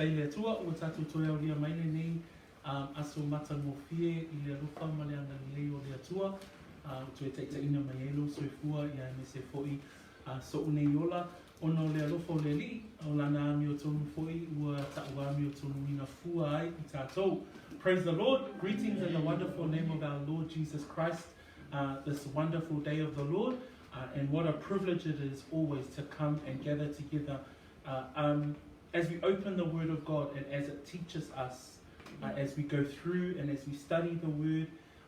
Faafetai i le Atua ua tatou toe aulia mai lenei aso matagofie i le alofa ma le agalelei o le Atua ua toe taitaiina mai ai lou soifua ia aemaise foi so'u nei ola ona o le alofa o le Alii, o Lana amiotonu foi ua ta'uamiotonuina fua ai i tatou. Praise the Lord! Greetings in the wonderful name of our Lord Jesus Christ this wonderful day of the Lord and what a privilege it is always to come and gather together um, as we open the Word of God and as it teaches us uh, as we go through and as we study the Word,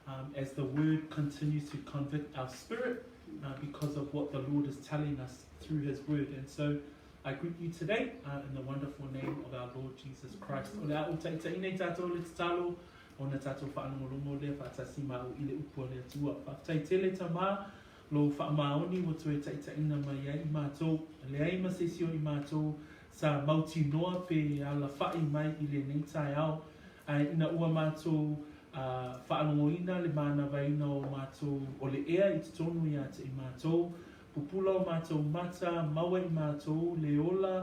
um, as the Word continues to convict our spirit uh, because of what the Lord is telling us through His Word. And so I greet you today uh, in the wonderful name of our Lord Jesus Christ. O le a o taʻitaʻi nei tātou le tatalo, ona tātou whaalongolongo lea whaatasi ma o i le upu a le Atua. Whaafetai tele tamā, Lou faamaoni ua toe taitaiina mai ai i matou, leai ma se isi o i matou sa mautinoa pe alafaʻi mai i lenei taeao, ae ina ua matou faalogoina le manavaina o matou o le ea i totonu ia te i matou, pupula o matou mata, maua i matou le ola,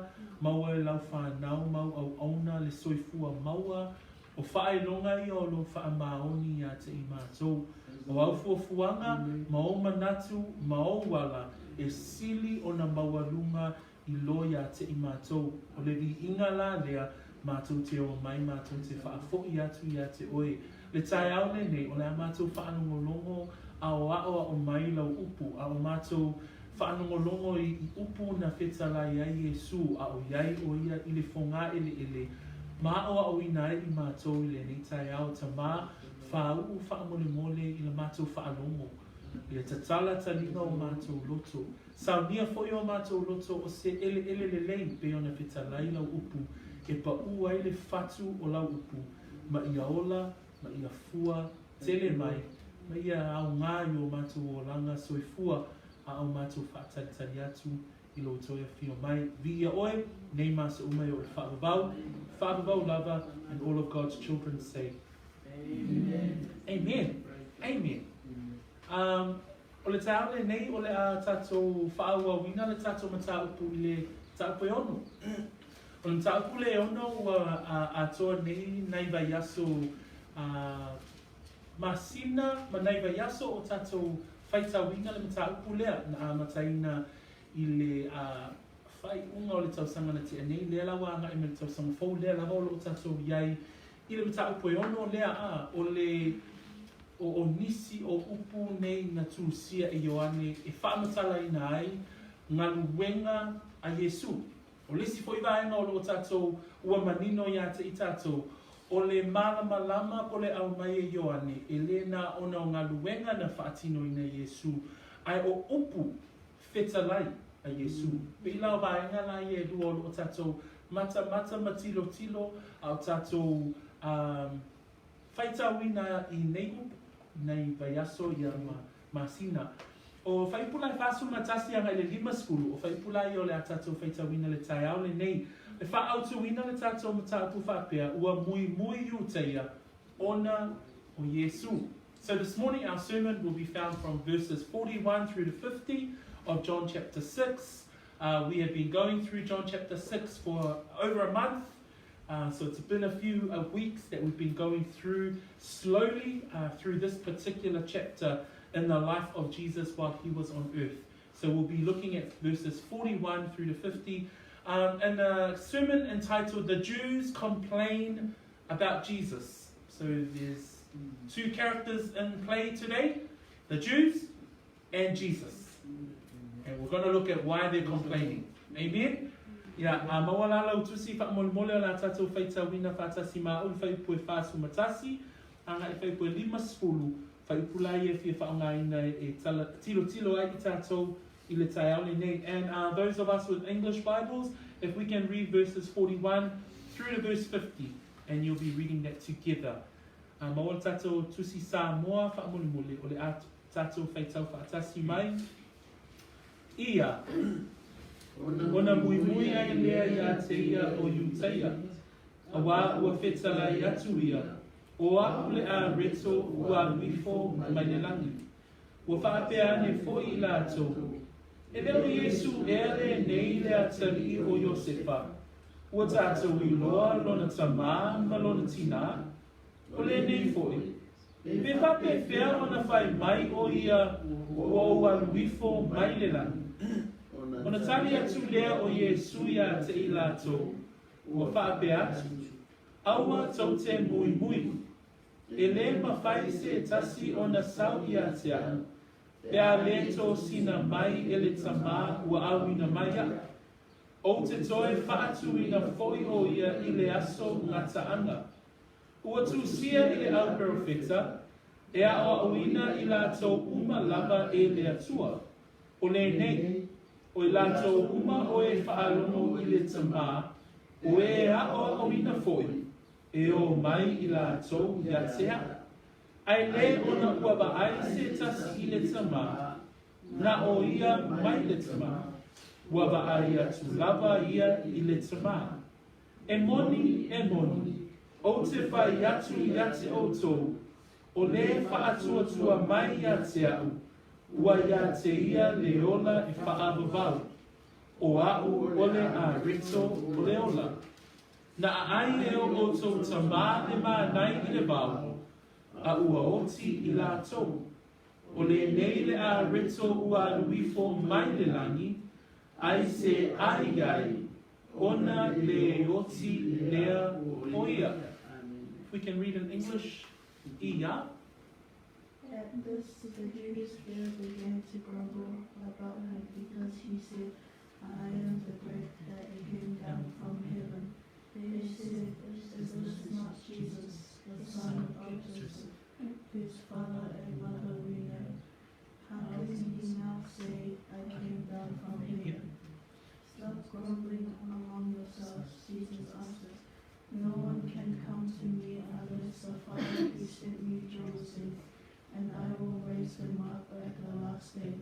maua e lau fanau mau auauna le soifua maua, O faailoga ia o lou faamaoni ia te i matou. O au fuafuaga, ma ou manatu, ma ou ala, e sili ona maualuga i lo ia te i matou. O le viiga la lea, matou te o mai matou te faafoʻi atu ia te oe. Le taeao lenei, o le a matou faalogologo a o aʻoaʻo mai lau upu, a o matou Faalogologo i upu na fetalai ai Iesū a ʻoiai ʻo ia i le fogāʻeleʻele ma aʻoaʻoina ai i mātou i lenei taeao tamā fāuʻu faamolemole i la mātou faalogo ia tatala taliga o mātou loto. Saunia foi o mātou loto o se ʻeleʻele lelei pei ona fetalai lau upu e paʻū ai le fatu o lau upu ma ia ola ma ia fua tele mai, ma ia aoga i o matou olaga soifua a o matou faatalitali atu i lou toe afio mai. Viia oe, nei ma aso uma e oo i le faavavau, faavavau lava, and all of God's children say, Amen. Amen. Amen. Um, o le taeao lenei o le a tatou faaauauina le tatou mataupu i le mataupu e ono. O le mataupu le ono ua atoa nei nai vaiaso masina ma nai vaiaso o tatou faitauina le mataupu lea na amataina i le faaiuga o le tausaga na tea nei, lea la ua agai mai le tausaga fou lea lava o lo o tatou i ai i le mataupu e ono lea, a o le o o nisi o upu nei na tusia e Ioane e faamatalaina ai galuega a Iesu. O le isi foi vaega o lo o tatou ua manino ia te i tatou, o le malamalama po le aumai e Ioane, e le na ona o galuega na faatinoina e Iesu, ae o upu fetalai a Iesu. Pei la o vaega la ia e lua o lo o tatou matamata ma tilotilo a o tatou Faitauina i nei upu, nei vaiaso ia ma masina. O Fuaiupu la e 41 agai le 50, o fuaiupu la ia o le a tatou faitauina le taeao lenei. E faaautuina le tatou mataupu faapea, ua muimui Iutaia ona o Iesu. So this morning our sermon will be found from verses 41 through to 50 of John chapter 6. Uh, we have been going through John chapter 6 for over a month. Uh, so it's been a few uh, weeks that we've been going through slowly uh, through this particular chapter in the life of Jesus while he was on earth. So we'll be looking at verses 41 through to 50 um, in a sermon entitled The Jews Complain About Jesus. So there's two characters in play today the Jews and Jesus. And we're going to look at why they're complaining. Amen? Ia, a maua la lau tusi faamolemole o le a tatou faitauina faatasi ma au i le fuaiupu e 41, agai fuaiupu e 50, fuaiupu la ia e fia faaaogaina e tala, tilotilo ai i tatou i le taeao lenei. And uh, those of us with English Bibles, if we can read verses 41 through to verse 50, and you'll be reading that together. A maua le tatou tusi Samoa faamolemole o le a tatou faitau faatasi mai ia, ona muimui ai lea ia te ia o Iutaia, auā ua fetalai atu ia, O aku le a reto ua alu ifo mai le lagi. Ua faapea ane foi i latou, E le o Iesu ea lenei le atalii o Iosefa? Ua tātou iloa lona tamā ma lona tinā, o lenei foi, pe faapefea ona fai mai ʻo ia ua ou alu ifo mai le lagi? Ona tali atu lea o Iesū iā te i lātou, ua faapea atu, Aua tou te muimui. E lē mafai se tasi ona sau iā te aʻu, pe a lē tosina mai e le Tamā ua auina mai aʻu. Ou te toe faatuina foi ʻo ia i le aso gataaga. Ua tusia i le au perofeta, e aʻoaʻoina i lātou uma lava e le Atua. ʻO lenei, ʻo i lātou uma o e faalogo i le Tamā, ʻo e aʻoaʻoina foi, e ō mai i lātou iā te aʻu. A e lē ona ua vaai se tasi i le Tamā, na ʻo ia mai le Tamā, ua vaai atu lava ia i le Tamā. E moni, e moni, ou te fai atu iā te ʻoutou, ʻo lē faʻatuatua mai iā te aʻu, ua iā te ia le ola e faʻavavau, ʻo aʻu ʻo le areto o le ola. Na ʻaʻai e o ʻoutou tamā le mānai i le wao, a ua oti i lātou. ʻO lenei le areto ua alu ifo mai le lani, ai se ʻai ai, ona lē oti lea ʻo ia. If we can read in English, ia. At this, the Jews there began to grumble about him because he said, I am the bread that came down from heaven. They said, Is this not Jesus, the son of Joseph, whose father and mother we know? How can he now say, I came down from heaven? Stop grumbling among yourselves, Jesus answered. No one can come to me unless the Father who sent me draws him, and I will raise him up at the last day.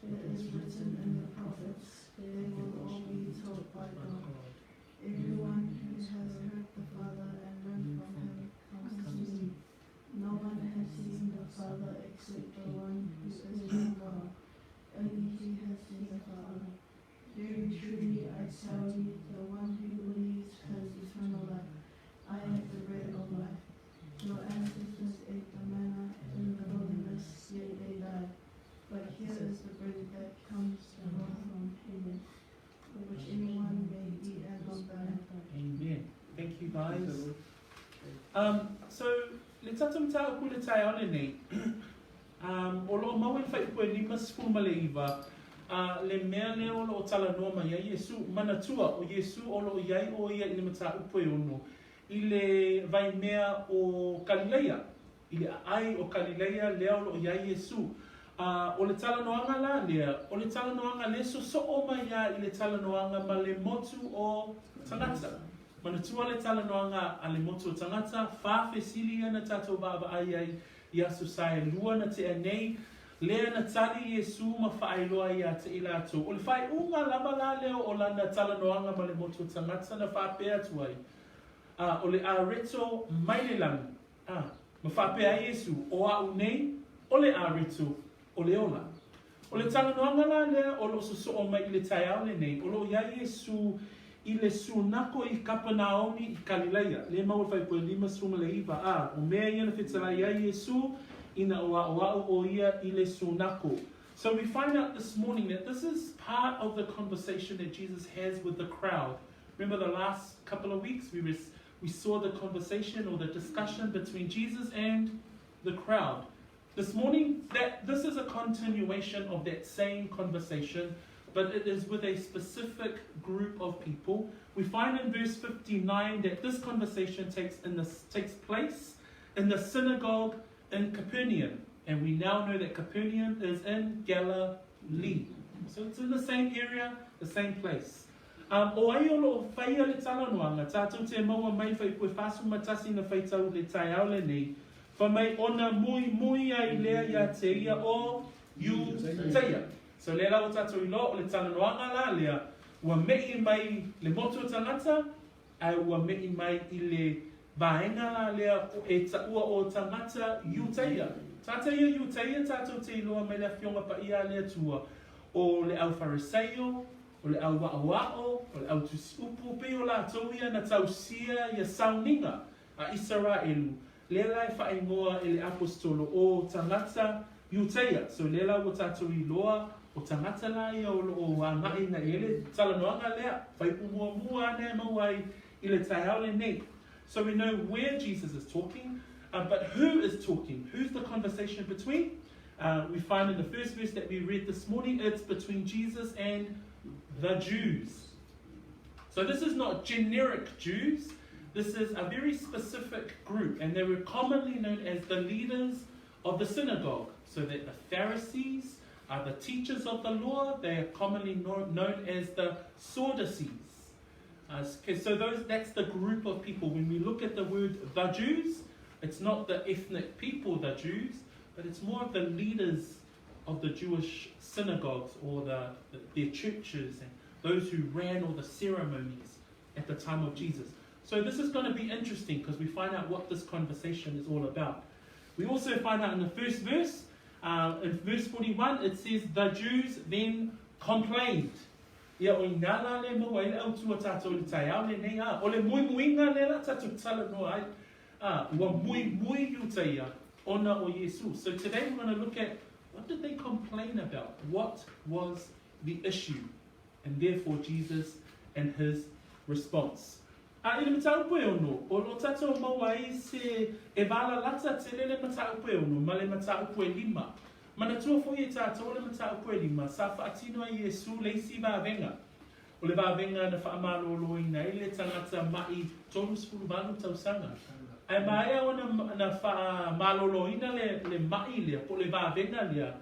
It is written in the prophets, they will all be taught by God. Everyone who has heard the Father and learned from him comes to me. No one has seen the Father except the one who is from God. Only he has seen the Father. Very truly I tell you, the one who believes has eternal life. I am the bread of life. Your ancestors ate the manna in the wilderness, yet they died. But here is the bread that comes down from heaven, which anyone may eat and not die. Amen. Thank you guys. So, le tatou mataupu i le taeao lenei, o lo o maua i le faaiupu e 59, a le mea lea o lo o talanoa mai ai Iesu, manatua, o Iesu o lo o i ai ʻo ia i le mataupu e ono, i le waimea o Kalileia, i le ʻaʻai o Kalileia lea o lo o i ai Iesu. A ʻo le talanoaga la lea, ʻo le talanoaga lea sosoo mai a i le talanoaga ma le motu o tagata. Manatua le talanoaga a le motu o tagata, fa fesili ia na tatou vaavaai ai i aso sa e lua na tea nei, lea na tali Iesu ma faailoa iā te i latou. O le faaiuga lava la lea o lana talanoaga ma le motu o tagata na faapea atu ai, a o le areto mai le lagi, a ma faapea ai Iesu, o aʻu nei, o le areto o le ola. O le talanoaga la lea o lo o sosoo mai i le taeao lenei, o lo o i ai Iesu i le sunako i Kapanaomi i Kalilaia, lea e maua i le faaiupu e 59, a o mea ia na fetalai ai Iesu ina o aʻoaʻo ʻo ia i le sunako. So we find out this morning that this is part of the conversation that Jesus has with the crowd. Remember the last couple of weeks we, we saw the conversation or the discussion between Jesus and the crowd. This morning, that this is a continuation of that same conversation, but it is with a specific group of people. We find in verse 59 that this conversation takes, in the, takes place in the synagogue in Capernaum. And we now know that Capernaum is in Galilee. So it's in the same area, the same place. O ai o lo o faia le talanoaga, tatou te maua mai faaiupu e 41 na faitau i le taeao lenei, Fai mai ona muimui ai lea iā te ia o Iutaia. So lea la ua tatou iloa o le talanoaga la lea, ua meʻi mai le motu o tagata, ae ua meʻi mai i le vaega la lea e taʻua o tagata Iutaia. Tagata ia Iutaia tatou te iloa mai le Afioga Paia a le Atua, o le au Fariseio, o le au aʻoaʻo, o le au tusi upu, pei o latou ia na tausia ia sauniga a Isaraelu, lea la e faaigoa e le Aposetolo o tagata Iutaia. So lea la ua tatou iloa o tagata la ia o lo o agai agai i ai le talanoaga lea, fuaiupu muamua ana e maua ai i le taeao lenei. So we know where Jesus is talking, but who is talking? Who's the conversation between? We find in the first verse that we read this morning, it's between Jesus and the Jews. So this is not generic Jews. This is a very specific group, and they were commonly known as the leaders of the synagogue. So that the Pharisees are the teachers of the law. They are commonly known as the Sadducees. Okay, so those that's the group of people. When we look at the word the Jews, it's not the ethnic people, the Jews, but it's more of the leaders of the Jewish synagogues or their churches and those who ran all the ceremonies at the time of Jesus. So this is going to be interesting because we find out what this conversation is all about. We also find out in the first verse, in verse 41, it says, The Jews then complained. Ia, o i inā la le maua ai le ʻautū a tātou i le taeao lenei, a o le muimuiga lea la tātou talanoa ai, a ua muimui Iutaia ona o Iesū. So today we're going to look at what did they complain about? What was the issue? And therefore Jesus and his response. A i le mataupu e ono, o lo tātou maua ai se e valalata tele le mataupu e ono ma le mataupu e lima. Manatua foi e tātou le mataupu e lima sa faatino ai Iesū le isi vavega. O le vavega na faamaloloina ai le tagata maʻi 38 tausaga. Ae maea ona na faamaloloina le le maʻi lea po o le vavega lea,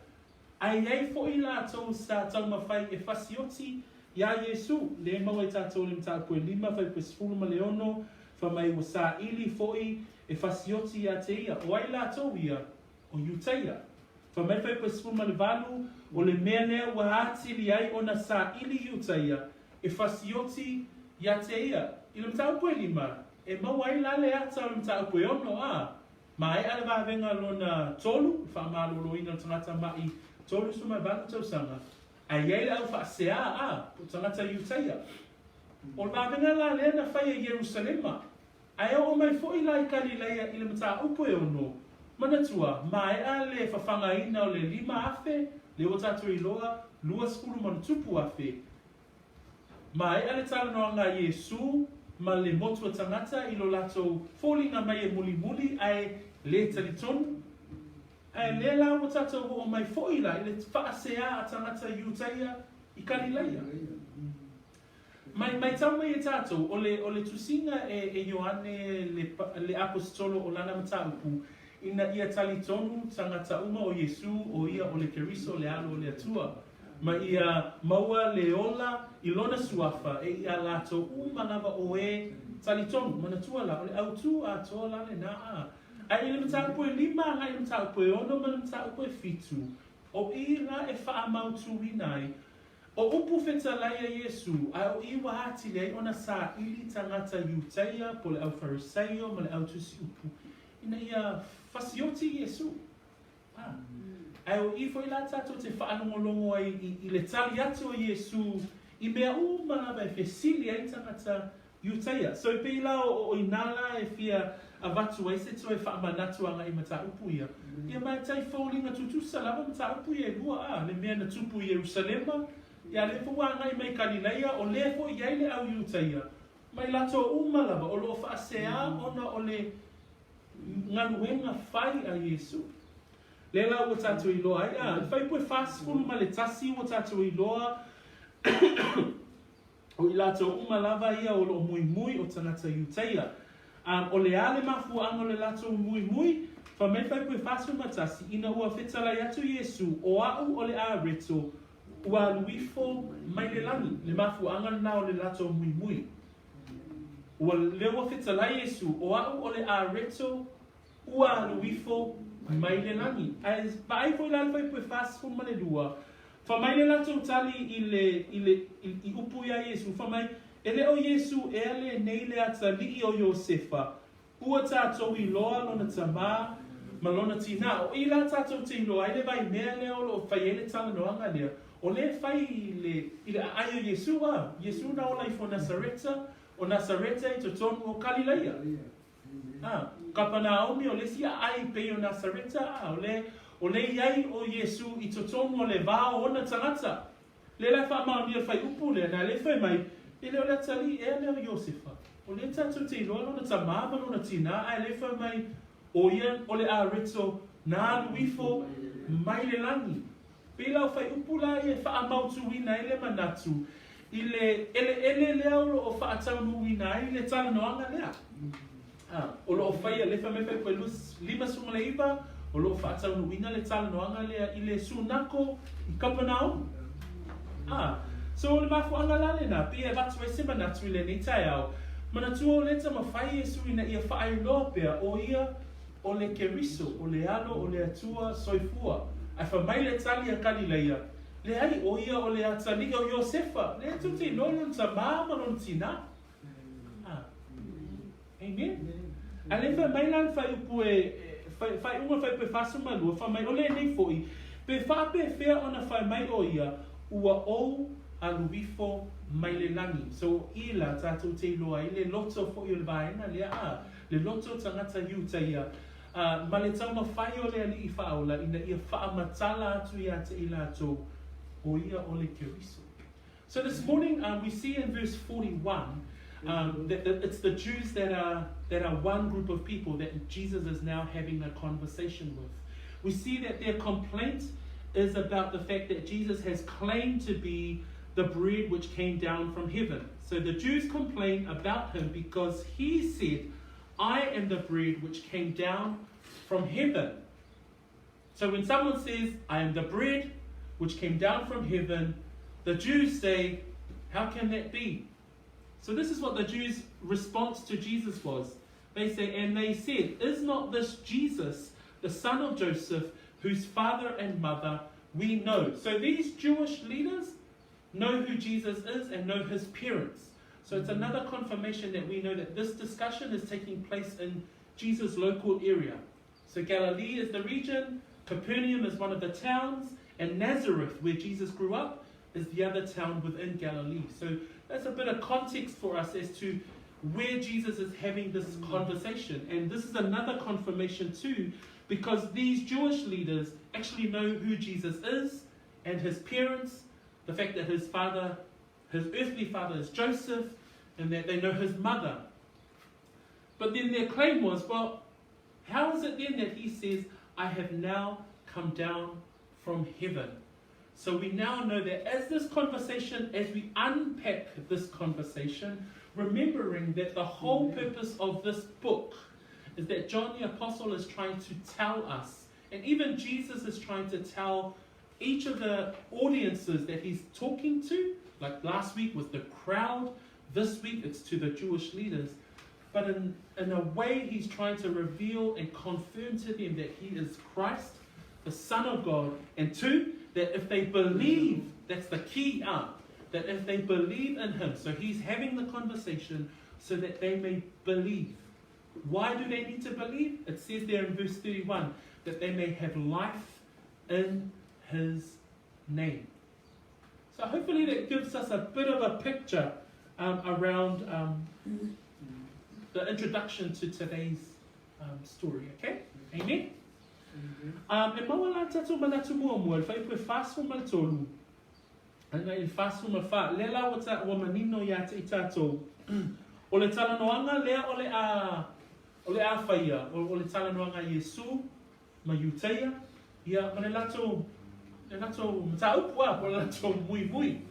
Ae i ai foi latou sa taumafai e fasioti iā Iesū, lē maua e tatou le mataupu e lima, fuaiupu e 16, fai mai ua saili foi e fasioti iā te ia. O ai latou ia? O Iutaia. Fai mai fuaiupu e 18, o le mea lea ua atili ai ona saili Iutaia e fasioti iā te ia. I le mataupu e lima, e maua ai la le ata o le mataupu e ono, a. Maea le vavega lona tolu, le faamaloloina o le tagata maʻi 38 tausaga, ae i ai le au faaseā a, po o tagata Iutaia. O le vavega la lea na faia i Ierusalema, ae oo mai foi la i Kalileia i le mataupu e ono, manatua, maea le fafagaina o le 5,000, lea ua tatou iloa, 20 ma ona tupu afe, Maea le talanoaga a Iesū ma le motu o tagata i lo latou foliga mai e mulimuli ae le talitonu. Ae lea la ua tatou oo mai foi la i le faaseā a tagata Iutaia i Kalilaia. Mai maitau mai e tatou, o le, o le tusiga e, e Ioane le, le Aposetolo o lana mataupu, ina ia talitonu tagata uma o Iesū o ia o le Keriso le Alo o le Atua. Ma ia maua le ola i lona suafa e iā latou uma lava o e talitonu. Manatua la, o le autū atoa la lenā a. Ae i le mataupu e lima agai i le mataupu e ono ma le mataupu e fitu, o i la e faamautuina ai o upu fetalai a Iesū, ae o i ua atili ai ona saili tagata Iutaia po le au Farisaio ma le au tusi upu, ina ia fasioti Iesū. A. Ae o i foi la tatou te faalogologo ai i, i le tali atu o Iesū i mea uma lava e fesili ai tagata Iutaia. So e pei la o, o inā la e fia avatu ai se toe faamanatu agai mataupu ia. Ia ma e tai foliga tutusa lava mataupu ia e lua, a, le mea na tupu i Ierusalema, ia lea foi ua agai mai Kalilaia, o lea foi i ai le au Iutaia, ma i latou uma lava o lo o faaseā ona o le galuega fai a Iesu. Lea la ua tatou iloa ai, a, le fuaiupu e 41 ua tatou iloa o i latou uma lava ia o lo o muimui o tagata Iutaia. A, o le a le mafuaaga o le latou muimui? Fai mai le fuaiupu e 41, ina ua fetalai atu Iesu, o a'u o le areto, ua alu ifo mai le lagi. Le mafuaaga lena o le latou muimui. Ua lea ua fetalai Iesu, o a'u o le areto ua alu ifo mai le lagi. Ae vaai foi la le fuaiupu e 42, fai mai le latou tali i le, i le, i, i upu iā Iesu, fai mai, E le o Iesu ea lenei le atalii o Iosefa, ua tatou iloa lona tamā ma lona tinā. O i la tatou te iloa ai le vaimea lea o lo o fai ai le talanoaga lea. o lea e fai i le, i le aai o Iesu, a, Iesu na ola ifo Nasareta, o Nasareta i totonu o Kalilaia. A, Kapanaomi o le isi aai pei o Nasareta, a, o lea, o lea i ai o Iesu i totonu o le va o ona tagata. Lea la e faamaonia le faaiupu lea, na lea fai mai, E le o le atalii ea lea o Iosefa? O lea tatou te iloa lona tamā ma lona tinā, ae lea fai mai, O ia o le areto na alu ifo mai le lagi. Pei la o faaiupu la ia e faamautuina ai le manatu i le eleele lea o lo o faataunuuina ai le talanoaga lea. A, o lo o faia, lea fai mai faaiupu e 59, o lo o faataunuuina le talanoaga lea i le sunako i Kapanaumu. A, so o le mafuaaga la lena, pei e avatu ai se manatu i lenei taeao, manatua o lea e taumafai Iesu ina ia faailoa pea o ia o le Keriso, o le Alo o le Atua soifua. Ae fai mai le tali a Kalilaia, Leai, o ia o le atalii o Iosefa, lea tou te iloa lona tamā ma lona tinā. A. Amen. A lea fai mai la le faaiupu e, faaiuga o le faaiupu e 42, fai mai, o lenei foi, pe faapefea ona fai mai o ia, ua ou alu ifo mai le lagi. So o i la tatou te iloa ai le loto foi o le vaega lea, a, le loto tagata Iutaia, a, ma le taumafai o le Alii Faaola ina ia faamatala atu ia te i latou, o ia o le Keriso. So this morning um, we see in verse 41 um, that, that it's the Jews that are, that are one group of people that Jesus is now having a conversation with. We see that their complaint is about the fact that Jesus has claimed to be the bread which came down from heaven. So the Jews complain about him because he said, I am the bread which came down from heaven. So when someone says, I am the bread which came down from heaven, the Jews say, How can that be? So this is what the Jews' response to Jesus was. They say, And they said, Is not this Jesus, the son of Joseph, whose father and mother we know? So these Jewish leaders know who Jesus is and know his parents. So it's another confirmation that we know that this discussion is taking place in Jesus' local area. So Galilee is the region, Capernaum is one of the towns, and Nazareth, where Jesus grew up, is the other town within Galilee. So that's a bit of context for us as to where Jesus is having this conversation. And this is another confirmation too, because these Jewish leaders actually know who Jesus is and his parents, the fact that his father, his earthly father is Joseph, and that they know his mother. But then their claim was, well, how is it then that he says, I have now come down from heaven? So we now know that as this conversation, as we unpack this conversation, remembering that the whole purpose of this book is that John the Apostle is trying to tell us, and even Jesus is trying to tell each of the audiences that he's talking to, like last week was the crowd, this week it's to the Jewish leaders, but in, in a way he's trying to reveal and confirm to them that he is Christ, the Son of God, and two, that if they believe, that's the key up, that if they believe in him, so he's having the conversation so that they may believe. Why do they need to believe? It says there in verse 31 that they may have life in his name. So hopefully that gives us a bit of a picture um, around um, the introduction to today's um, story, okay? Amen? Um, e maua la tatou manatu muamua, le faaiupu e 43, agai i le 44, lea la ua, ta, ua manino ia te i tatou, o le talanoaga lea o le a, o le a faia, o, o le talanoaga a Iesu, ma Iutaia, ia, ma le latou, le latou mataupu a, po o le latou muimui.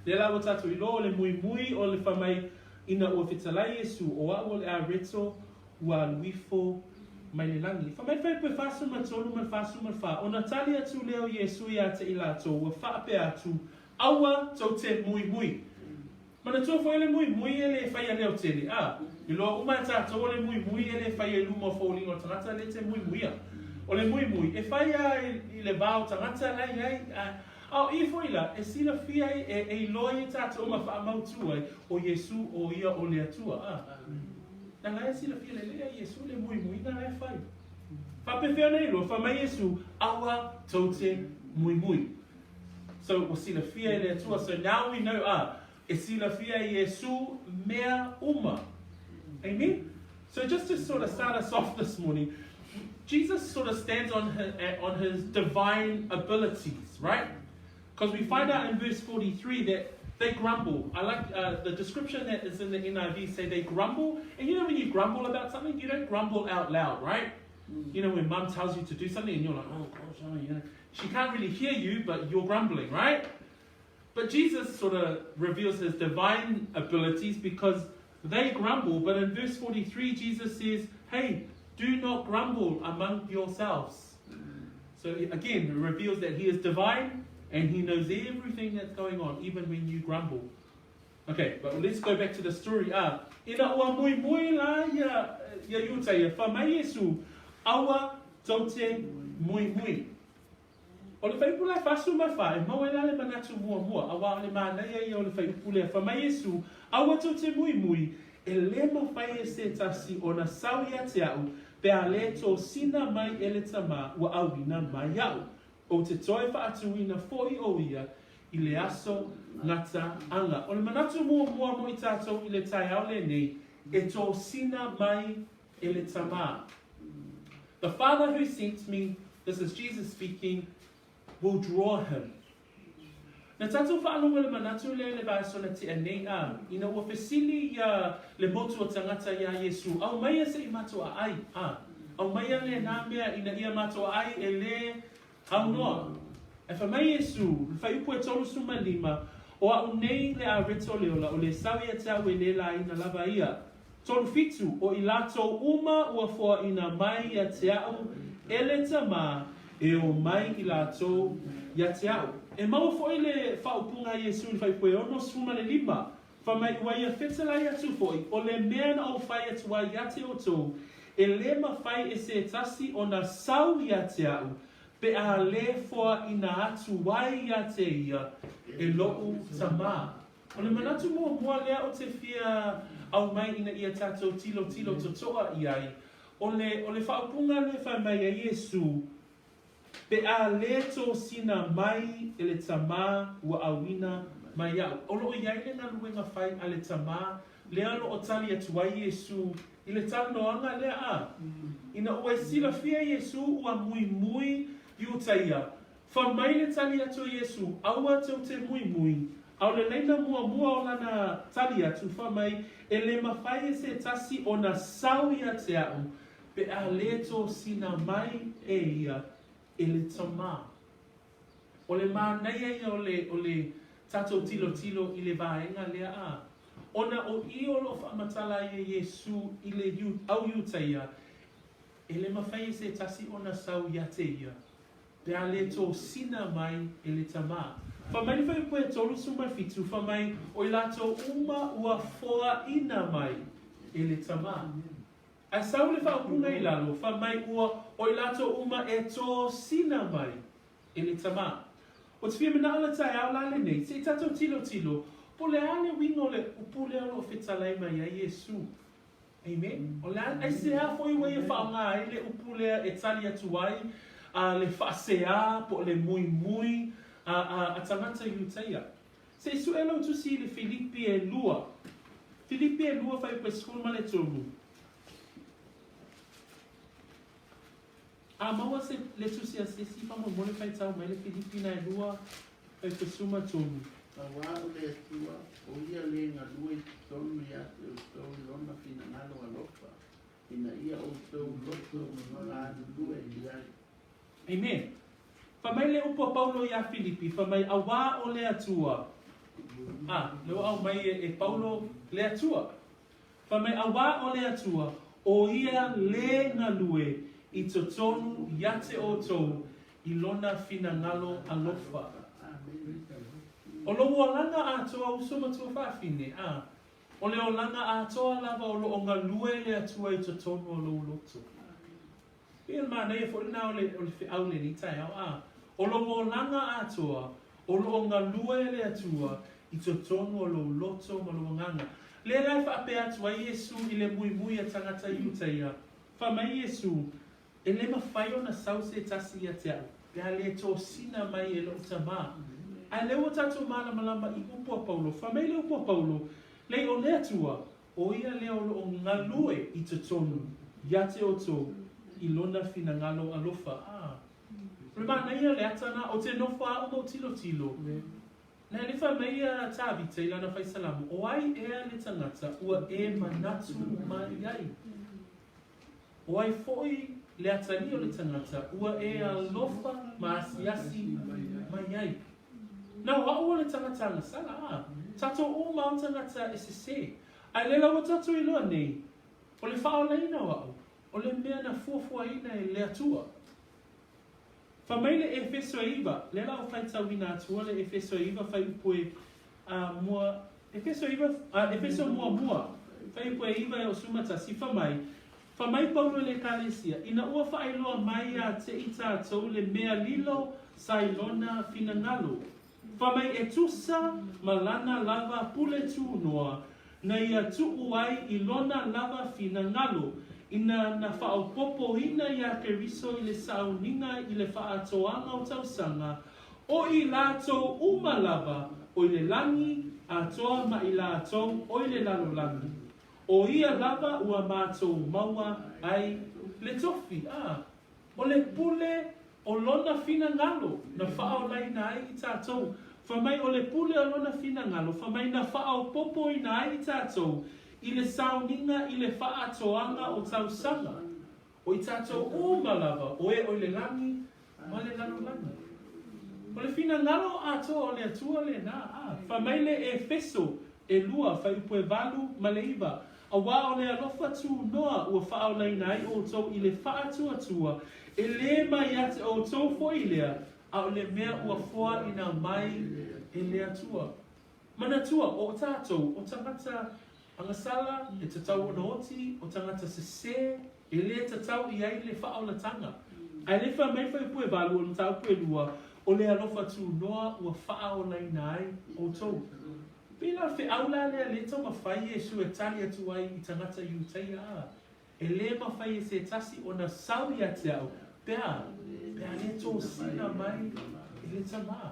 Lea la ua tatou iloa o le muimui o le fai mai ina ua fetalai Iesu, o a'u o le areto ua alu ifo mai le lagi. Fai mai le faaiupu e 43 ma le 44, ona tali atu lea o Iesu ia te i latou, ua faapea atu, Aua tou te muimui. Manatua foi o le muimui e le faia leo tele, a, iloa uma e tatou o le muimui e le faia i luma o foliga o tagata le te muimuia. O le muimui, e fai a i le va o tagata la e i ai, a, a o i foi la, e silafia ai, e, e iloa ai e tatou ma faamautu ai, o Iesu o ia o le Atua, a. Na la e silafia lelei a Iesu le muimuiga la e fai. Faapefea ona iloa, fai mai Iesu, aua tou te muimui. So ua silafia e le Atua. So now we know ah, e silafia e Iesū mea uma. Amen? So just to sort of start us off this morning, Jesus sort of stands on his, eh, on his divine abilities, right? Because we find out in verse 43 that they grumble. I like uh, the description that is in the NIV say they grumble. And you know when you grumble about something, you don't grumble out loud, right? Mm. You know when mum tells you to do something and you're like, oh gosh, oh, you know. She can't really hear you, but you're grumbling, right? But Jesus sort of reveals his divine abilities because they grumble. But in verse 43, Jesus says, hey, do not grumble among yourselves. So again, it reveals that he is divine and he knows everything that's going on, even when you grumble. Okay, but let's go back to the story. Ah, ina ua mui mui la ia, ia Iuta ia, fa mai Iesu, aua taute mui mui. O le fuaiupu la e 44, e maua ai la le manatu muamua, auā o le manaia ia o le fuaiupu lea, fai mai Iesu, Aua tou te muimui, e lē mafai e se tasi ona sau ia te a'u, pe a lē tosina mai e le Tamā ua auina mai iaʻu. Ou te toe faatuina foʻi o ia i le aso gata aga. O le manatu muamua mo i tatou i le taeao lenei, e tosina mai e le Tamā. The Father who sent me, this is Jesus speaking, will draw him. Na tatou faalogo i le manatu lea i le vaiaso na tea nei, a, ina ua fesili ia le motu o tagata iā Iesū, Aumaia se i matou aai, a, aumaia lēnā mea ina ia matou aai e lē aunoa. Ae fai mai Iesū, le fuaiupu e 35, O a'u nei le areta o le ola, o le sau ia te a'u e lē lāina lava ia. 37, o i latou uma ua foaina mai ia te a'u e le Tamā e o mai i latou ia te a'u. E maua foʻi le faaupuga a Iesū i le fuaiupu e 65, fai mai ua ia fetalai atu foʻi, o le mea na ou fai atu ai ia te outou, e lē mafai e se tasi ona sau ia te a'u, pe a lē foaina atu ai ia te ia e loʻu Tamā. O le manatu muamua lea ou te fia aumai ina ia tatou tilotilo totoa i ai, o le, o le faaupuga lea fai mai ai Iesu, Pe a lē tosina mai e le Tamā ua auina mai iaʻu. O loo i ai le galuega fai a le Tamā lea o loo tali atu ai Iesu i le talanoaga lea a. Ina ua e silafia Iesu ua muimui Iuta ia, Fai mai le tali atu o Iesū, Aua tou te muimui. A o le laina muamua o lana tali atu, fai mai, E lē mafai e se tasi ona sau ia te a'u, pe a lē tosina mai e ia e le Tamā. O le manaia ia o le, o le tatou tilotilo i le vaega lea, a. Ona o i o loo faamatala ai e Iesū i le au Iutaia, e lē mafai e se tasi ona sau ia te ia, Pe a lē tosina mai e le Tamā. Fai mai le fuaiupu e 37, fai mai, O i latou uma ua foaina mai e le Tamā. Ae sau le faaupuga i lalo, fai mai ua, O i latou uma e tosina mai e le Tamā. Ou te fia manao le taeao la lenei, se i tatou tilotilo, po o le a le uiga o le upu lea o lo o fetalai mai ai Iesū. Amen. O le a, aisea foi ua ia faaaoga ai le upu lea e tali atu ai a le faaseā po o le muimui a, a, a tagata Iutaia. Se i sue lou tusi i le Filipi e lua. Filipi e lua fuaiupu e 13. A maua se, le tusi a se isi faamolemole faitau mai le Filipi na e lua fuaiupu e 13. Auā o le Atua, o ia le galue i totonu ia te outou i lona finagalo alofa, ina ia outou loto galulue i ai. Amen. Fai mai le upu a Paulo iā Filipi, fai mai, Auā o le Atua. A, lea ua aumai e, e Paulo le Atua. Fai mai, Auā o le Atua, o ia le galue i totonu ia te outou i lona finagalo alofa. O lou olaga atoa uso ma tuafafine, a, o le olaga atoa lava o loo galue le Atua i totonu o lou loto. Pei o le manaia foi lena o le, o le feau i lenei taeao, a, o lou olaga atoa, o lo o galue le Atua i totonu o lou loto ma lou agaga. Lea la e faapea atu ai Iesu i le muimui a tagata Iutaia, Fai mai Iesu, E lē mafai ona sau se tasi ia te a'u, pe a lē tosina mai e lo'u Tamā. Ae lea ua tatou malamalama i upu a Paulo, fai mai le upu a Paulo, Lei o le Atua, o ia lea o lo o galue i totonu ia te outou i lona finagalo alofa. A. O le manaia o le ata na, o te nofo a au ma ou tilotilo. Na le fai mai a Tavita i lana faisalamo, O ai ea le tagata ua e manatu mai ai? O ai foi le atalii o le tagata ua e alofa ma asiasi mai ai? Na o a'u o le tagata agasala, a tatou uma o tagata e sesē. Ae le la ua tatou iloa nei, o le faaolaina o a'u, o le mea na fuafuaina e le Atua. Fai mai le Efeso e iva, lea la ua faitauina atua le Efeso e iva fuaiupu e a mua, Efeso iva, a Efeso muamua, fuaiupu e iva e o suma tasi, fai mai, Fai mai Paulo i le Ekalesia, ina ua faailoa mai ia te i tatou le mea lilo sa i lona finagalo. Fai mai e tusa ma lana lava pule tunoa na ia tuu ai i lona lava finagalo, ina na faaopoopoina iā Keriso i le sauniga i le faaatoaga o tausaga, o i latou uma lava o i le lagi atoa ma i latou o i le lalolagi. O ia lava ua matou maua ai le tofi, a, o le pule o lona finagalo na faaolaina ai i tatou. Fai mai o le pule o lona finagalo, fai mai na faaopoopoina ai i tatou i le sauniga i le faaatoaga o tausaga. O i tatou uma lava, o e o i le lagi ma le lalolagi. O le finagalo atoa o le Atua lena, a. Fai mai le Efeso e lua, fuaiupu e valu ma le iva, Auā o le alofa tunoa ua faaolaina ai outou i le faatuatua, e lē mai ia te outou foi lea, a o le mea ua foaina mai e le Atua. Manatua, o tatou, o tagata agasala, e tatau ona oti, o tagata sesē, e lē tatau i ai le faaolataga. Ae le fai mai fuaiupu e valu o le mataupu e lua, o le alofa tunoa ua faaolaina ai outou. Pei la o le feau la lea lē taumafai Iesu e tali atu ai i tagata Iutaia a, E lē mafai e se tasi ona sau ia te au, pe a, pe a lē tosina mai e le Tamā.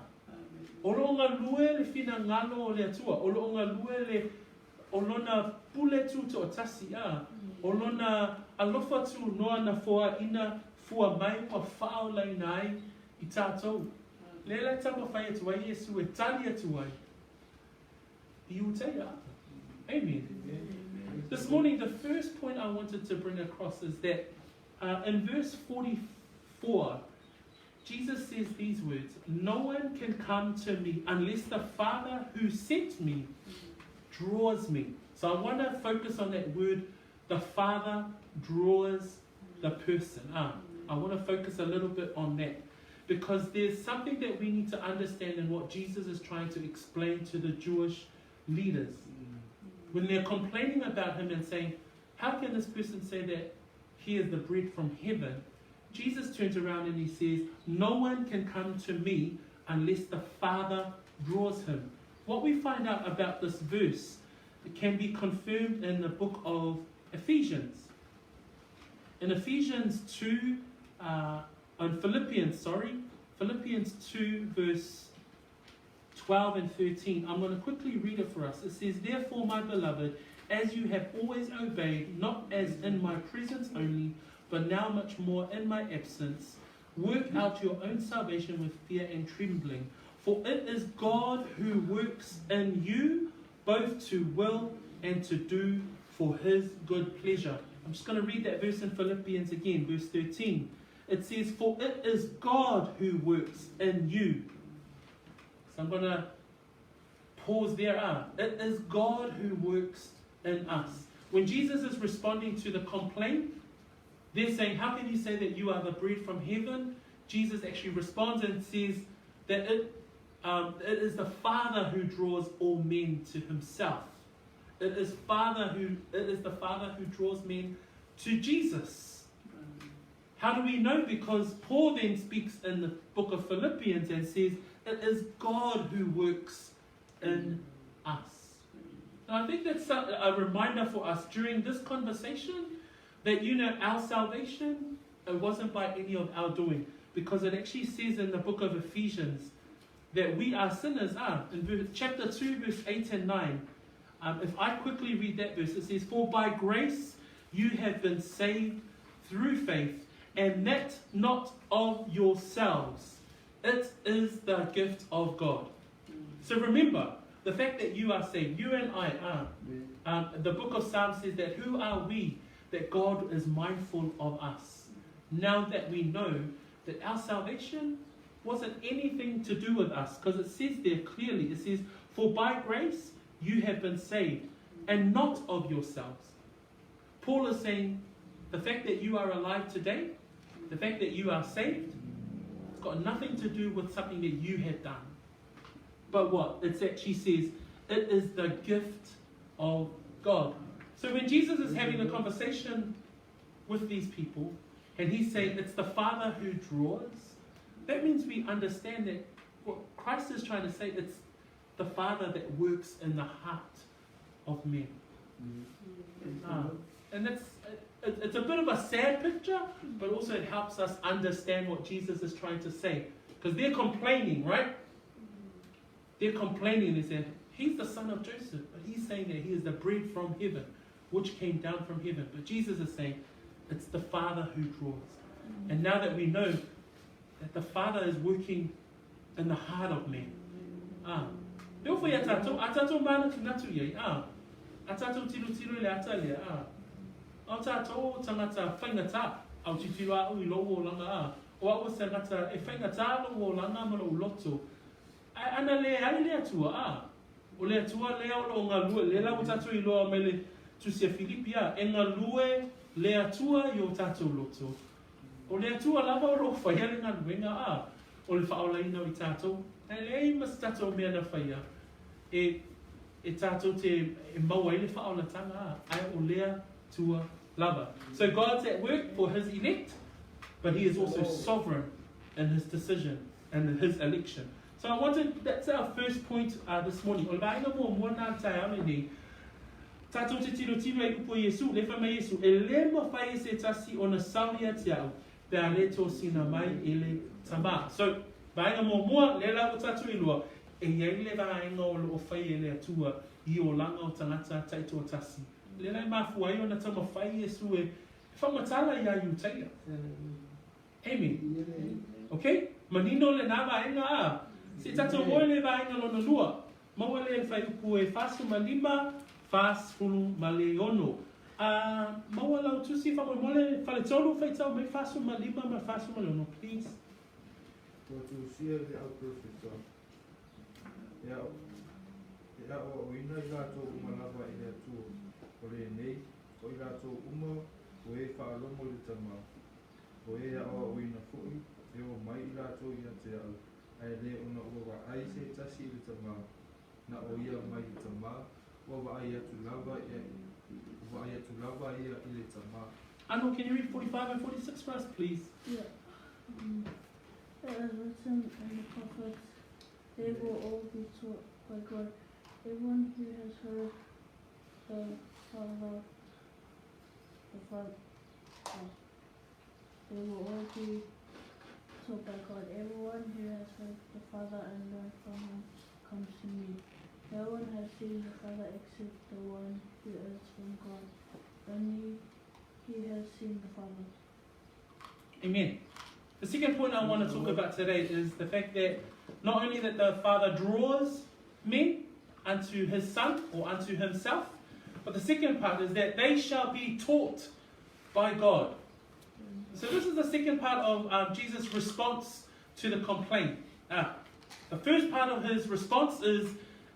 O lo o galue le finagalo o le Atua, o lo o galue le, o Lona pule tutoatasi, a, o Lona alofa tunoa na foaina fua mai ua faaolaina ai i tatou. Lea la e taumafai atu ai Iesu e tali atu ai i Iutaia. Amen. This morning, the first point I wanted to bring across is that in verse 44, Jesus says these words No one can come to me unless the Father who sent me draws me. So I want to focus on that word, the Father draws the person. Ah, I want to focus a little bit on that because there's something that we need to understand in what Jesus is trying to explain to the Jewish leaders. When they're complaining about him and saying, How can this person say that he is the bread from heaven? Jesus turns around and he says, No one can come to me unless the Father draws him. What we find out about this verse can be confirmed in the book of Ephesians. In Ephesians 2, in Philippians, sorry, Philippians 2, verse 12 and 13. I'm going to quickly read it for us. It says, Therefore, my beloved, as you have always obeyed, not as in my presence only, but now much more in my absence, work out your own salvation with fear and trembling. For it is God who works in you both to will and to do for his good pleasure. I'm just going to read that verse in Philippians again, verse 13. It says, For it is God who works in you. So I'm going to pause there. Ah, it is God who works in us. When Jesus is responding to the complaint, they're saying, How can you say that you are the bread from heaven? Jesus actually responds and says that it, it is the Father who draws all men to himself. It is, Father who, it is the Father who draws men to Jesus. How do we know? Because Paul then speaks in the book of Philippians and says, It is God who works in us. Now, I think that's a reminder for us during this conversation that, you know, our salvation, it wasn't by any of our doing. Because it actually says in the book of Ephesians, that we are sinners are. In verse, chapter 2, verse 8 and 9, um, if I quickly read that verse, it says, For by grace you have been saved through faith, and that not of yourselves. It is the gift of God. So remember, the fact that you are saved, you and I are. Um, the book of Psalms says that who are we that God is mindful of us? Now that we know that our salvation wasn't anything to do with us, because it says there clearly, it says, For by grace you have been saved, and not of yourselves. Paul is saying, the fact that you are alive today, the fact that you are saved, it's got nothing to do with something that you have done. But what? It actually says, it is the gift of God. So when Jesus is having a conversation with these people, and he's saying it's the Father who draws, that means we understand that what Christ is trying to say, it's the Father that works in the heart of men. Mm. and that's it, it's a bit of a sad picture, but also it helps us understand what Jesus is trying to say. Because they're complaining, right? They're complaining. They say, He's the son of Joseph, but he's saying that he is the bread from heaven, which came down from heaven. But Jesus is saying, it's the Father who draws. And now that we know that the Father is working in the heart of man. Ah. Leo fo ia tātou, a tātou mānatu natu iei, ah. A tātou tiro tiro i le ata lea, ah. Ao tātou o tangata whaingatā, au titiro a au i lou olanga, ah. O au o se ngata e whaingatā lou olanga ma lou loto. Ae ana le ai le Atua, ah. O le Atua lea o loo galue, lea la ua tātou iloa mai le Tusi a Filipi, ah, e galue le Atua i o tātou loto. O le Atua lava o loo whaia le galuega, ah, o le whaolaina o i tātou, ae leai ma se tātou mea na whaia e, e tātou te e mau ai le whaolatanga, ah, ae o le Atua lava. So God's at work for his elect, but he is also sovereign in his decision and his election. So I wanted, that's our first point uh, this morning. O le vaenga muamua nā le taeao lenei, tātou te tirotiro e upu o Iesu, le whai mai Iesu, e le mawhai e se tasi ona sao ia te au, pe a le tōsina mai e le tama. So, vaenga muamua, le la o tātou i lua, e iai le vaenga o loo whai e le Atua i olanga o tangata taitoatasi. Le lai mafua ai ona taumawhai Iesu e whamatala ia Iutaia. Amen. Ok? Manino lenā vaega a. Se tatou moe le vaega lona lua. Maua lea le fuaiupu e 45, 46. A, maua lau tusi faamolemole faletolu faitau mai 45 ma le 46, please. Ua tusia le au perofeta, e e aʻoaʻoina i latou uma lava e le Atua, o lenei, o i latou uma o e faalogo i le Tama, O e aʻoaʻoina foʻi, e o mai i latou ia te au, ae le ona ua vaai se tasi i le Tamā, na o ia mai le Tamā, ua vaai atu lava ia, ua vaai atu lava ia i le Tamā. Ano, can you read 45 and 46 for us, please? Yeah. Um, it is written in the prophets, they will all be taught by God. Everyone who has heard the Father, the Father, They will all be taught by God. Everyone who has heard the Father and learned from him comes to me. No one has seen the Father except the one who is from God. Only he has seen the Father. Amen. The second point I want to talk about today is the fact that not only that the Father draws men unto his Son or unto himself, but the second part is that they shall be taught by God. So this is the second part of um, Jesus' response to the complaint. Uh, the first part of his response is,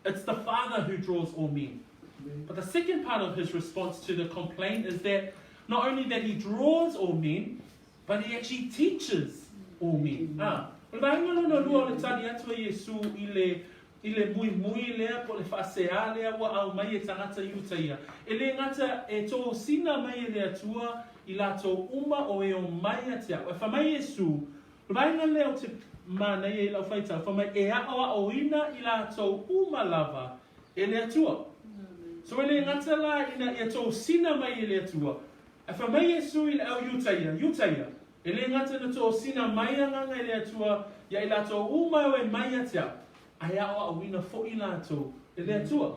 it's the Father who draws all men. But the second part of his response to the complaint is that not only that he draws all men, but he actually teaches all men. Ah, o le vaega lona lua o le tali atu a Iesu i le i le muimui lea po o le faaseā lea ua aumai e tagata i uta ia. E le gata e tōsina mai e le Atua i latou uma o e omai ia te au. E whai mai Iesu, o le vaega lea o te manaia i lau faitau, whai mai e aʻoaʻoina i latou uma lava e le Atua. So e le gata la ina ia tōsina mai e le Atua, e whai mai Iesu i le au i uta ia, i uta ia. E le gata na tōsina mai agaga e le Atua ia i latou uma o e mai ia te au. Ae aʻoaʻoina foʻi latou e le Atua.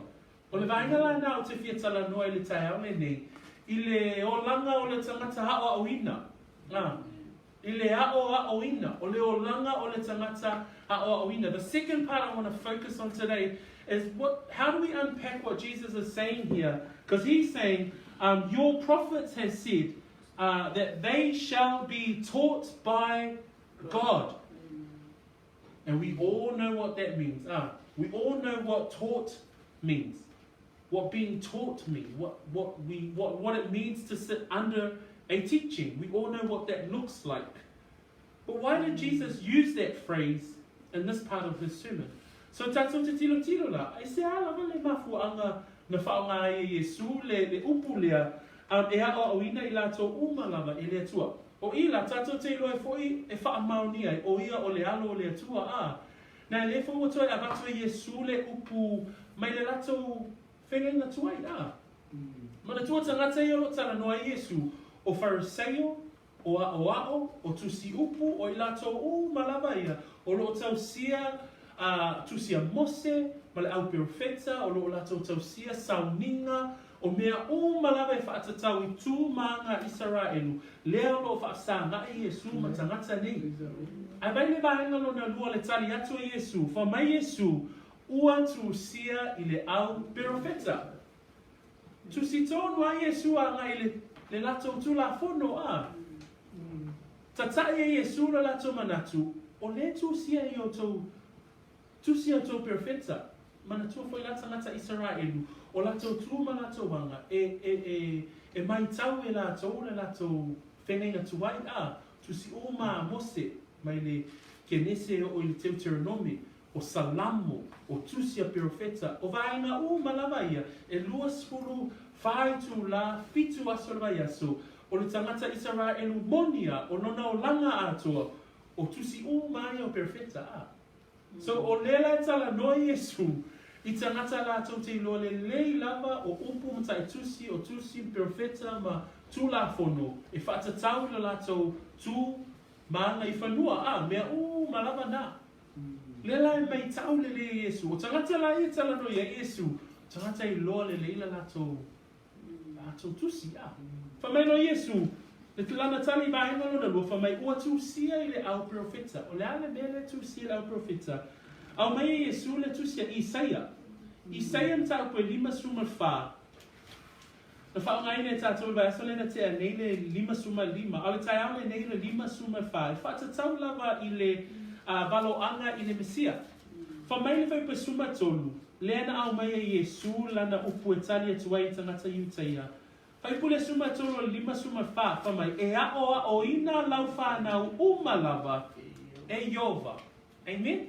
O le vaega la na ou te fia talanoa i le taeao lenei, i le olaga o le tagata aʻoaʻoina. A, i le aʻoaʻoina, o le olaga o le tagata aʻoaʻoina. The second part I want to focus on today is what, how do we unpack what Jesus is saying here? Because he's saying, um, your prophets have said uh, that they shall be taught by God. And we all know what that means. Ah, we all know what taught means. What being taught means. What, what, we, what, what it means to sit under a teaching. We all know what that looks like. But why did Jesus use that phrase in this part of his sermon? So tātou te tiro tiro la, e se a lava le mafuaanga na whaonga ai e Iesu le, le upu lea um, e aʻoaʻoina i latou uma lava e le Atua. O i la, tātou te iloa e foʻi e faamaoni ai, o ia o le alo o le Atua, a na e le foi ua toe avatu e Iesu le upu mai le latou fegaiga tuai, a. Manatua tagata ia o lo o talanoa ai Iesu, o Fariseio, o aʻoaʻo, o tusi upu, o i latou uma lava ia, o lo o tausia a tusi a Mose ma le au perofeta, o lo o latou tausia sauniga, o mea uma lava e faatatau i tu ma aga a Isaraelu, lea o lo o faafesagaʻi Iesu ma tagata nei. Ae vai le vaega lona lua le tali atu a Iesu, fa mai Iesu, Ua tusia i le au perofeta. Tusi tonu a Iesu agai i le, le latou Tulafono, a. Tataʻi e Iesu lo latou manatu, o le tusia i outou, tusi a outou perofeta, manatua foi la tagata Isaraelu, o latou tu ma latou aga, e, e, e, e maitau e latou le latou fegaiga tuai, a, tusi uma a Mose, mai le Kenese e oo i le Teuteronome, o Salamo, o Tusi a Perofeta, o vaega uma lava ia, e 24 itulā, fitu aso le vaiaso, o le tagata Isaraelu moni a, o lona olaga atoa, o tusi uma ia o Perofeta, a. So, o lea la e talanoa Iesu i tagata latou te iloa lelei lava o upu ma taitusi, o tusi ma perofeta ma Tulafono e faatatau i lo latou tu ma aga i fanua, a, mea uma lava na. Lea la e maitau lelei e Iesu. O tagata la ia e talanoa ia Iesu, o tagata e iloa lelei la latou, latou tusi, a. Fai mai loa Iesu, le lana tali i vaega lona lua, fai mai, Ua tusia i le au perofeta. O le a le mea lea e tusia i le au perofeta? Aumai e Iesu le tusi a Isaia. Isaia mataupu e 54. Na faaaogaina e tatou i le vaiaso lea na tea nei le 55, a o le taeao lenei le 54, e faatatau lava i le valoaga i le Mesia. Fai mai le fuaiupu e 13, lea na aumai e Iesu lana upu e tali atu ai i tagata Iutaia. Fuaiupu le 13 o le 54, fai mai, E aʻoaʻoina lau whanau uma lava e Ieova. Amen?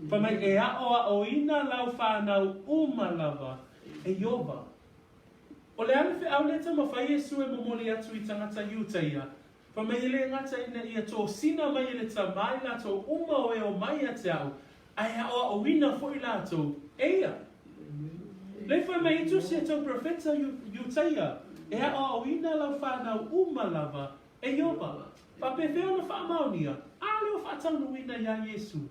Fai mai, E aʻoaʻoina lau whanau uma lava e Ieova. O le a le feau lea taumafai Iesu e momoli atu i tagata Iutaia, fai mai e le gata ina ia tosina mai e le Tama i latou uma o e omai ia te a'u, ae aʻoaʻoina foʻi latou e ia. Lei fai mai i tusi e tou perofeta Iutaia, e aʻoaʻoina lau whanau uma lava e Ieova. Faapefea ona faamaonia, ʻaʻole o faataunuuina iā Iesu.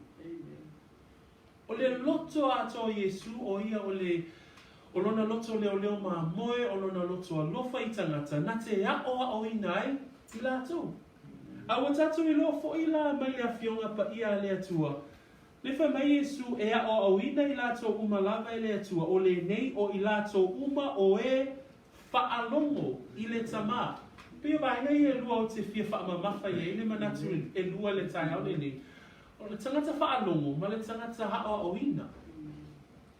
O le loto atoa o Iesu, o ia o le, o lona loto leoleo mamoe, o lona loto alofa i tagata, na te aʻoaʻoina ai i latou. A ua tatou iloa foʻi la mai le Afioga Paia a le Atua, le fai mai Iesu e aʻoaʻoina i latou uma lava e le Atua, o lenei o i latou uma o e faalogo i le Tama. Pei o vaega ia e lua ou te fia faamamafa i ai le manatu e lua i le taeao lenei, O le tagata faalogo ma le tagata aʻoaʻoina.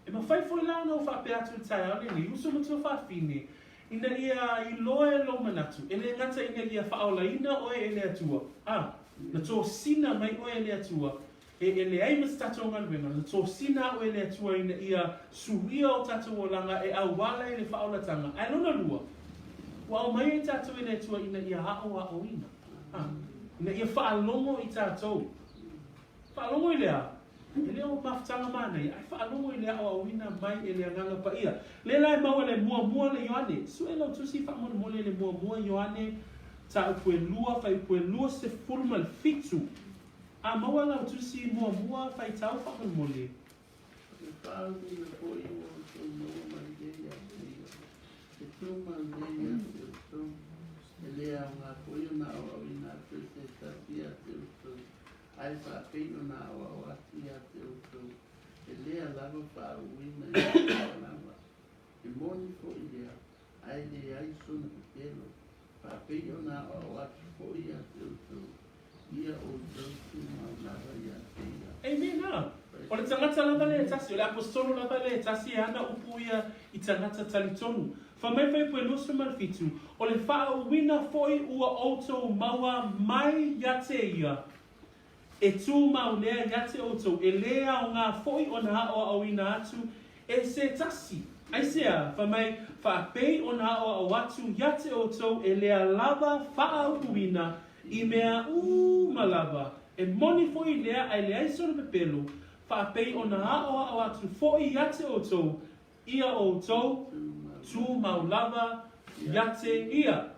E mafai foi la ona ou faapea atu i le taeao lenei, uso ma tuafafine, ina ia iloa e lou manatu, e le gata ina ia faaolaina oe e le Atua, a, na tosina mai oe e le Atua, e, e leai ma se tatou galuega, na tosina au e le Atua ina ia suia o tatou olaga e auala i le faaolataga. Ae lona lua, ua aumai ai tatou e le Atua ina ia aʻoaʻoina. A, ina ia faalogo i tatou. Faalogo i le a? E le o mafutaga manaia, ae faalogo i le aʻoaʻoina mai e le Agaga Paia. Lea la e maua le muamua le Ioane. Sue lau tusi faamolemole le muamua Ioane mataupu e lua, fuaiupu e 27. A maua lau tusi muamua faitau faamolemole. faauuina foi ua outou maua mai lea ia te Ia, e tumau lea ia te outou. E le aoga foi ona aoaoina atu e se tasi ia te outou, ae faapei ona aoao atu ia te outou, e lea lava faauuina i mea uma lava. E moni foi lea, ae leai sona pepelo, faapei ona aoao atu foi ia te outou, ia outou tumau lava ia te Ia. Amen a. O le tagata lava lea e tasi, o le Aposetolo lava lea e tasi e ana upu ia i tagata talitonu. Fai mai Filipi 27, O le faauuina foi ua outou maua mai ia te Ia, e tumau lea ia te outou, e lē aoga foi ona aoaoina atu e se tasi. Aisea? Fai mai, Faapei ona aoao atu ia te outou e lea lava faauuina i mea uma lava, e moni foi lea ae leai sona pepelo, faapei ona aoao atu foi ia te outou, ia outou tumau lava ia te Ia.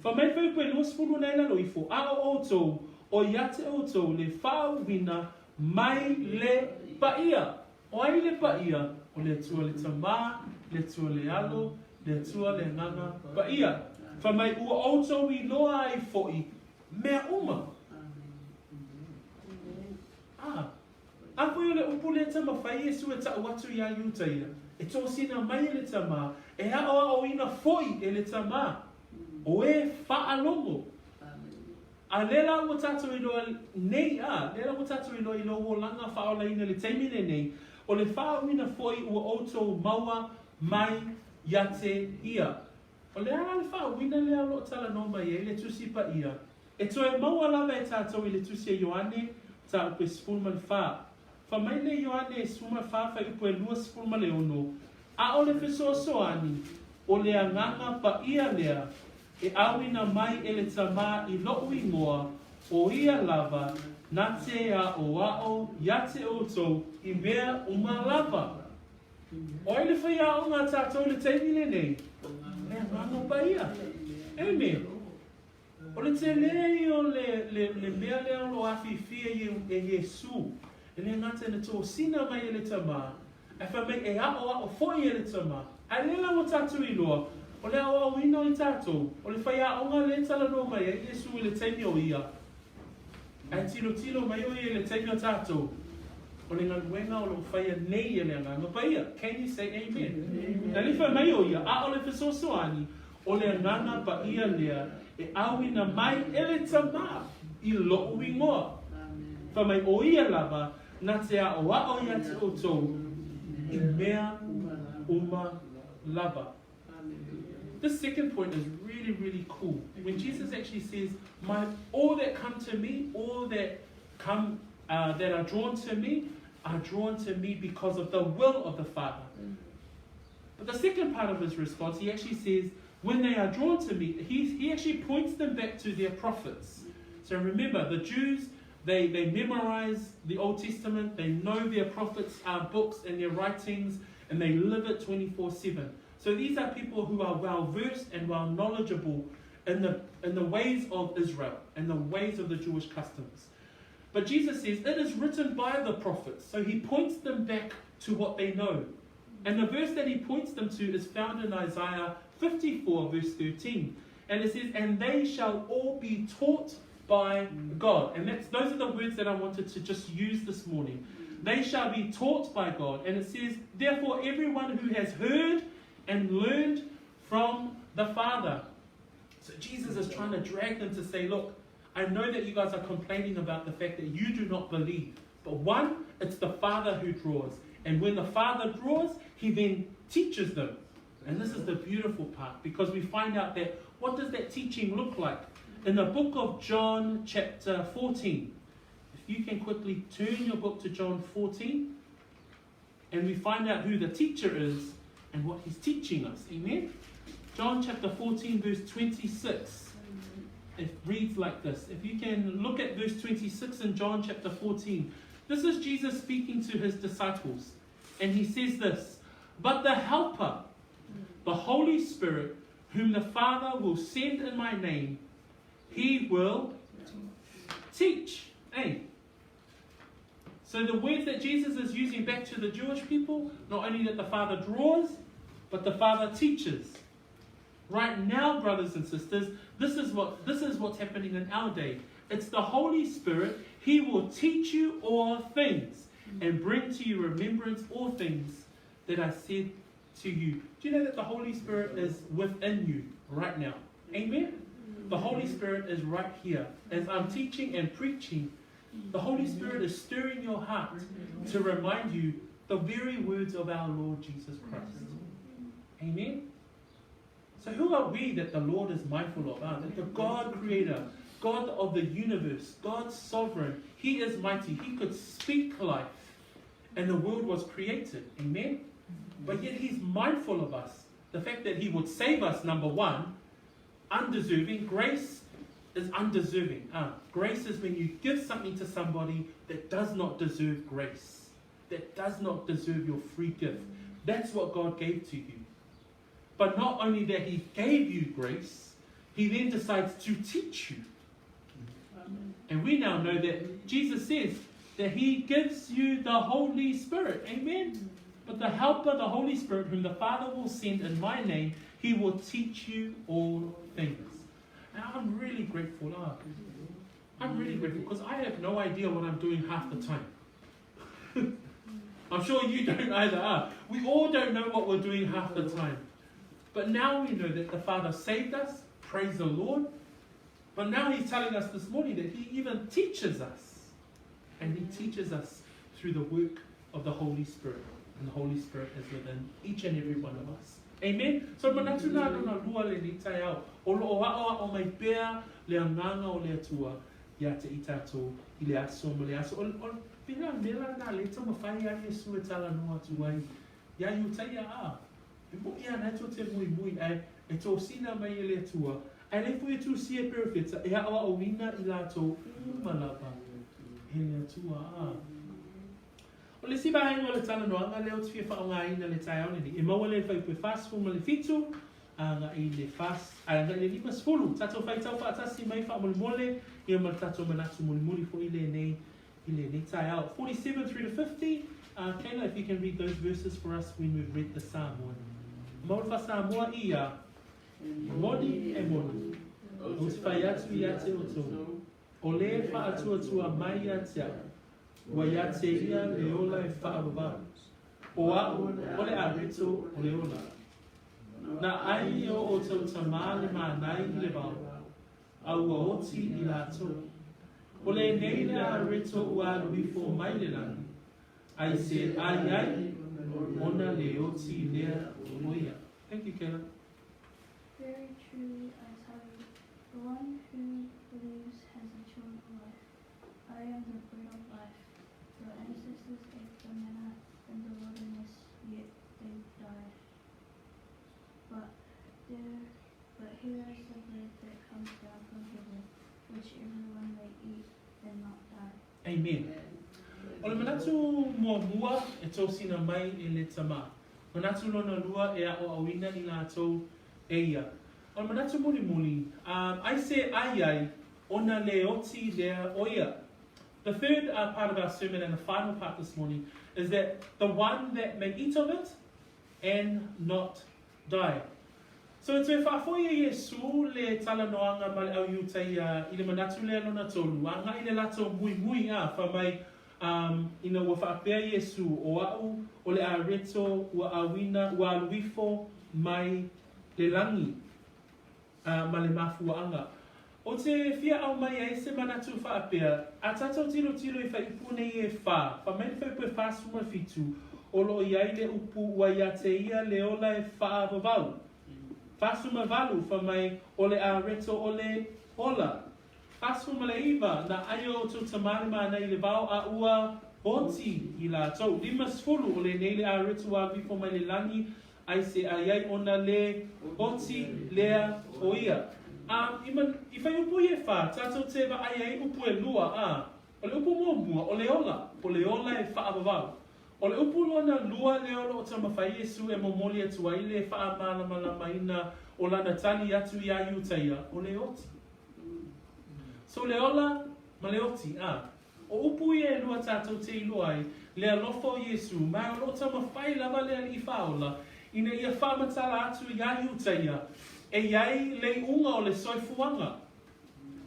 Fai mai Filipi 20 na i lalo ifo, A o outou, o ia te outou le faauuina mai le Paia. O ai le Paia? O le Atua le Tama, le Atua le Alo, le Atua le Agaga Paia. Fai mai, ua outou iloa ai foi mea uma. A, a foi o le upu lea taumafai Iesu e ta'u atu iā Iuta ia, e tosina mai e le Tamā, e aʻoaʻoina foi e le Tamā, o e faalogo. A lea la ua tatou iloa nei, a, lea la ua tatou iloa i lou olaga faaolaina i le taimi lenei, o le faauuina foi ua outou maua mai ia te Ia. O le a la le faauuina lea o lo o talanoa mai ai le Tusi Paia? E toe maua lava e tatou i le Tusi a Ioane, mataupu e 14. Fai mai le Ioane 14 fuaiupu e 26, ʻAʻole fesoasoani, o le Agaga Paia lea e ʻauina mai e le Tamā i loʻu igoa, ʻo ia lava na te aʻoaʻo iā te ʻoutou i mea uma lava. ʻO ai le faiaoga a tatou i le taimi lenei? Le Agaga Paia. Amen. O le tele ia o le, le, le mea lea o lo o afifi e, e Iesū, e le gata ina tosina mai e le Tamā, ae fai mai e aʻoaʻo foi e le Tamā. Ae lea la ua tatou iloa, o le aoaoina o i tatou, o le faiaoga lea e talanoa mai ai Iesū i le taimi o ia, Ae tilotilo mai ʻo ia i le taimi o tatou, o le galuega o lo o faia nei e le Agaga Paia. Can you say amen? Amen. Na fai mai ʻo ia, ʻaʻole fesoasoani, o le Agaga Paia lea e ʻauina mai e le Tamā i loʻu igoa. Fai mai ʻo ia lava na te aʻoaʻo iā te ʻoutou i mea uma lava. This second point is really, really cool. When Jesus actually says, My all that come to me, all that come uh, that are drawn to me, are drawn to me because of the will of the Father. But the second part of his response, he actually says, when they are drawn to me, he, he actually points them back to their prophets. So remember, the Jews, they, they memorize the Old Testament, they know their prophets' uh, books and their writings, and they live it 24 7. So these are people who are well versed and well knowledgeable in the, in the ways of Israel and the ways of the Jewish customs. But Jesus says, It is written by the prophets. So he points them back to what they know. And the verse that he points them to is found in Isaiah 54, verse 13. And it says, And they shall all be taught by God. And that's, those are the words that I wanted to just use this morning. They shall be taught by God. And it says, Therefore, everyone who has heard and learned from the Father. So Jesus is trying to drag them to say, Look, I know that you guys are complaining about the fact that you do not believe. But one, it's the Father who draws. And when the Father draws, he then teaches them. And this is the beautiful part because we find out that what does that teaching look like? In the book of John, chapter 14, if you can quickly turn your book to John 14, and we find out who the teacher is and what he's teaching us. Amen? John chapter 14, verse 26. It reads like this. If you can look at verse 26 in John chapter 14, this is Jesus speaking to his disciples. And he says this But the Helper, the Holy Spirit, whom the Father will send in my name, he will teach. Hey. So the words that Jesus is using back to the Jewish people, not only that the Father draws, but the Father teaches. Right now, brothers and sisters, this is what this is what's happening in our day. It's the Holy Spirit. He will teach you all things and bring to you remembrance all things that I said to you. Do you know that the Holy Spirit is within you right now? Amen? The Holy Spirit is right here. As I'm teaching and preaching, the Holy Spirit is stirring your heart to remind you the very words of our Lord Jesus Christ. Amen? So who are we that the Lord is mindful of? That the God creator, God of the universe, God sovereign, He is mighty. He could speak life and the world was created. Amen? But yet He's mindful of us. The fact that He would save us, number one, undeserving. Grace is undeserving. Grace is when you give something to somebody that does not deserve grace, that does not deserve your free gift. That's what God gave to you. But not only that He gave you grace, He then decides to teach you. Amen. And we now know that Jesus says that He gives you the Holy Spirit. Amen? But the Helper, the Holy Spirit, whom the Father will send in my name, He will teach you all things. And I'm really grateful. I'm really grateful because I have no idea what I'm doing half the time. I'm sure you don't either. We all don't know what we're doing half the time. But now we know that the Father saved us. Praise the Lord. But now He's telling us this morning that He even teaches us. And He teaches us through the work of the Holy Spirit. And the Holy Spirit is within each and every one of us. Amen. So manatu nā lona lua le ni tai au. O lo o ao ao mai pea le anganga o le atua ia te i tātou i le aso ma le aso. O pera mela nā le taumafai a Iesu e talanoa atu ai. Ia Iutaia a. E mo ia nā tō te mui mui ai e tō sina mai e le atua. Ai le fui e tū si e perefeta e ao ao ina i lātou umalapa. E le atua a. O le isi vaega o le talanoaga lea ou te fia faaaogaina i le taeao lenei, e maua lea i le fuaiupu e 47 agai i le agai i le 50. Tatou faitau faatasi mai faamolemole ia ma le tatou manatu mulimuli foi lenei i lenei taeao. 47 through to 50. Kayla, if you can read those verses for us when we've read the Samoan. Maua le faa-Samoa ia, e moni, e moni, ou te fai atu ia te outou, o le faatuatua mai ia te au, Ua ia te ia le ola e faavavau. O a'u, o le areto o le ola. Na ai o outou tamā le mānai i le vao, a ua oti i latou. O lenei le areto ua alu ifo mai le lagi, ai se ai ai ona le oti lea o ia. Thank you, Kayla. Very truly I tell you, the one who believes has eternal life. I am the bread of life. Your ancestors ate the manna in the wilderness, yet they died. But there, but here is the bread that comes down from heaven, which everyone may eat and not die. Amen. O le manatu muamua e tōsina mai e le tama. Manatu lona lua e aʻoaʻoina i latou e ia. O le manatu mulimuli, ai se ai ai ona le oti lea o ia. The third part of our sermon and the final part this morning is that the one that may eat of it and not die. So e toe faafoi e Iesu le talanoaga ma le au Iutaia i le manatu lea lona tolu, agai le latou muimui a fa mai ina ua faapea Iesu, o a'u o le areto ua auina ua alu ifo mai le lagi ma le mafuaaga. O te fia aumai ai se manatu faapea, a tatou tilotilo i faaiupu nei e fa, fa mai le faaiupu e 47, o loo i ai le upu ua ia te ia le ola e faavavau. 48, fa mai o le areto o le ola. 49, na ai o outou tamā le mānai i le vao a ua oti i latou. 50, o lenei le areto ua alu ifo mai le lagi, ai se ai ai ona le oti lea o ia. A, i man, i whai upu i e wha, tatou te vaai ai upu e lua, a, o le upu muamua, o le ola, o le ola e faavavau. O le upu lona lua lea o loo taumafai Iesu e momoli atu ai le faamalamalamaina o lana tali atu iā Iutaia, o le oti. So le ola ma le oti, a. O upu ia e lua tatou te iloa ai le alofa o Iesū, ma o lo o taumafai lava le Alii Faaola ina ia faamatala atu iā Iutaia e i ai le iuga o le soifuaga,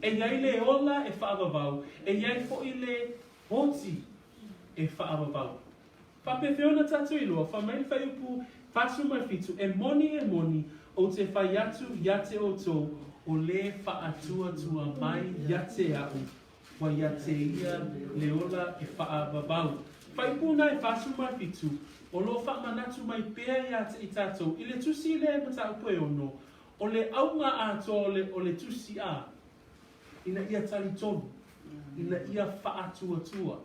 e i ai le ola e faavavau, e i ai foi le oti e faavavau. Faapefea ona tatou iloa, fai mai le fuaiupu 47, E moni, e moni, ou te fai atu ia te outou, o le faatuatua mai ia te a'u, ua ia te ia le ola e faavavau. Fuaiupu na e 47, o lo o faamanatu mai pea ia te i tatou i le tusi lea i mataupu e ono, o le auga atoa o le o le tusi a, ina ia talitonu, ina ia faatuatua.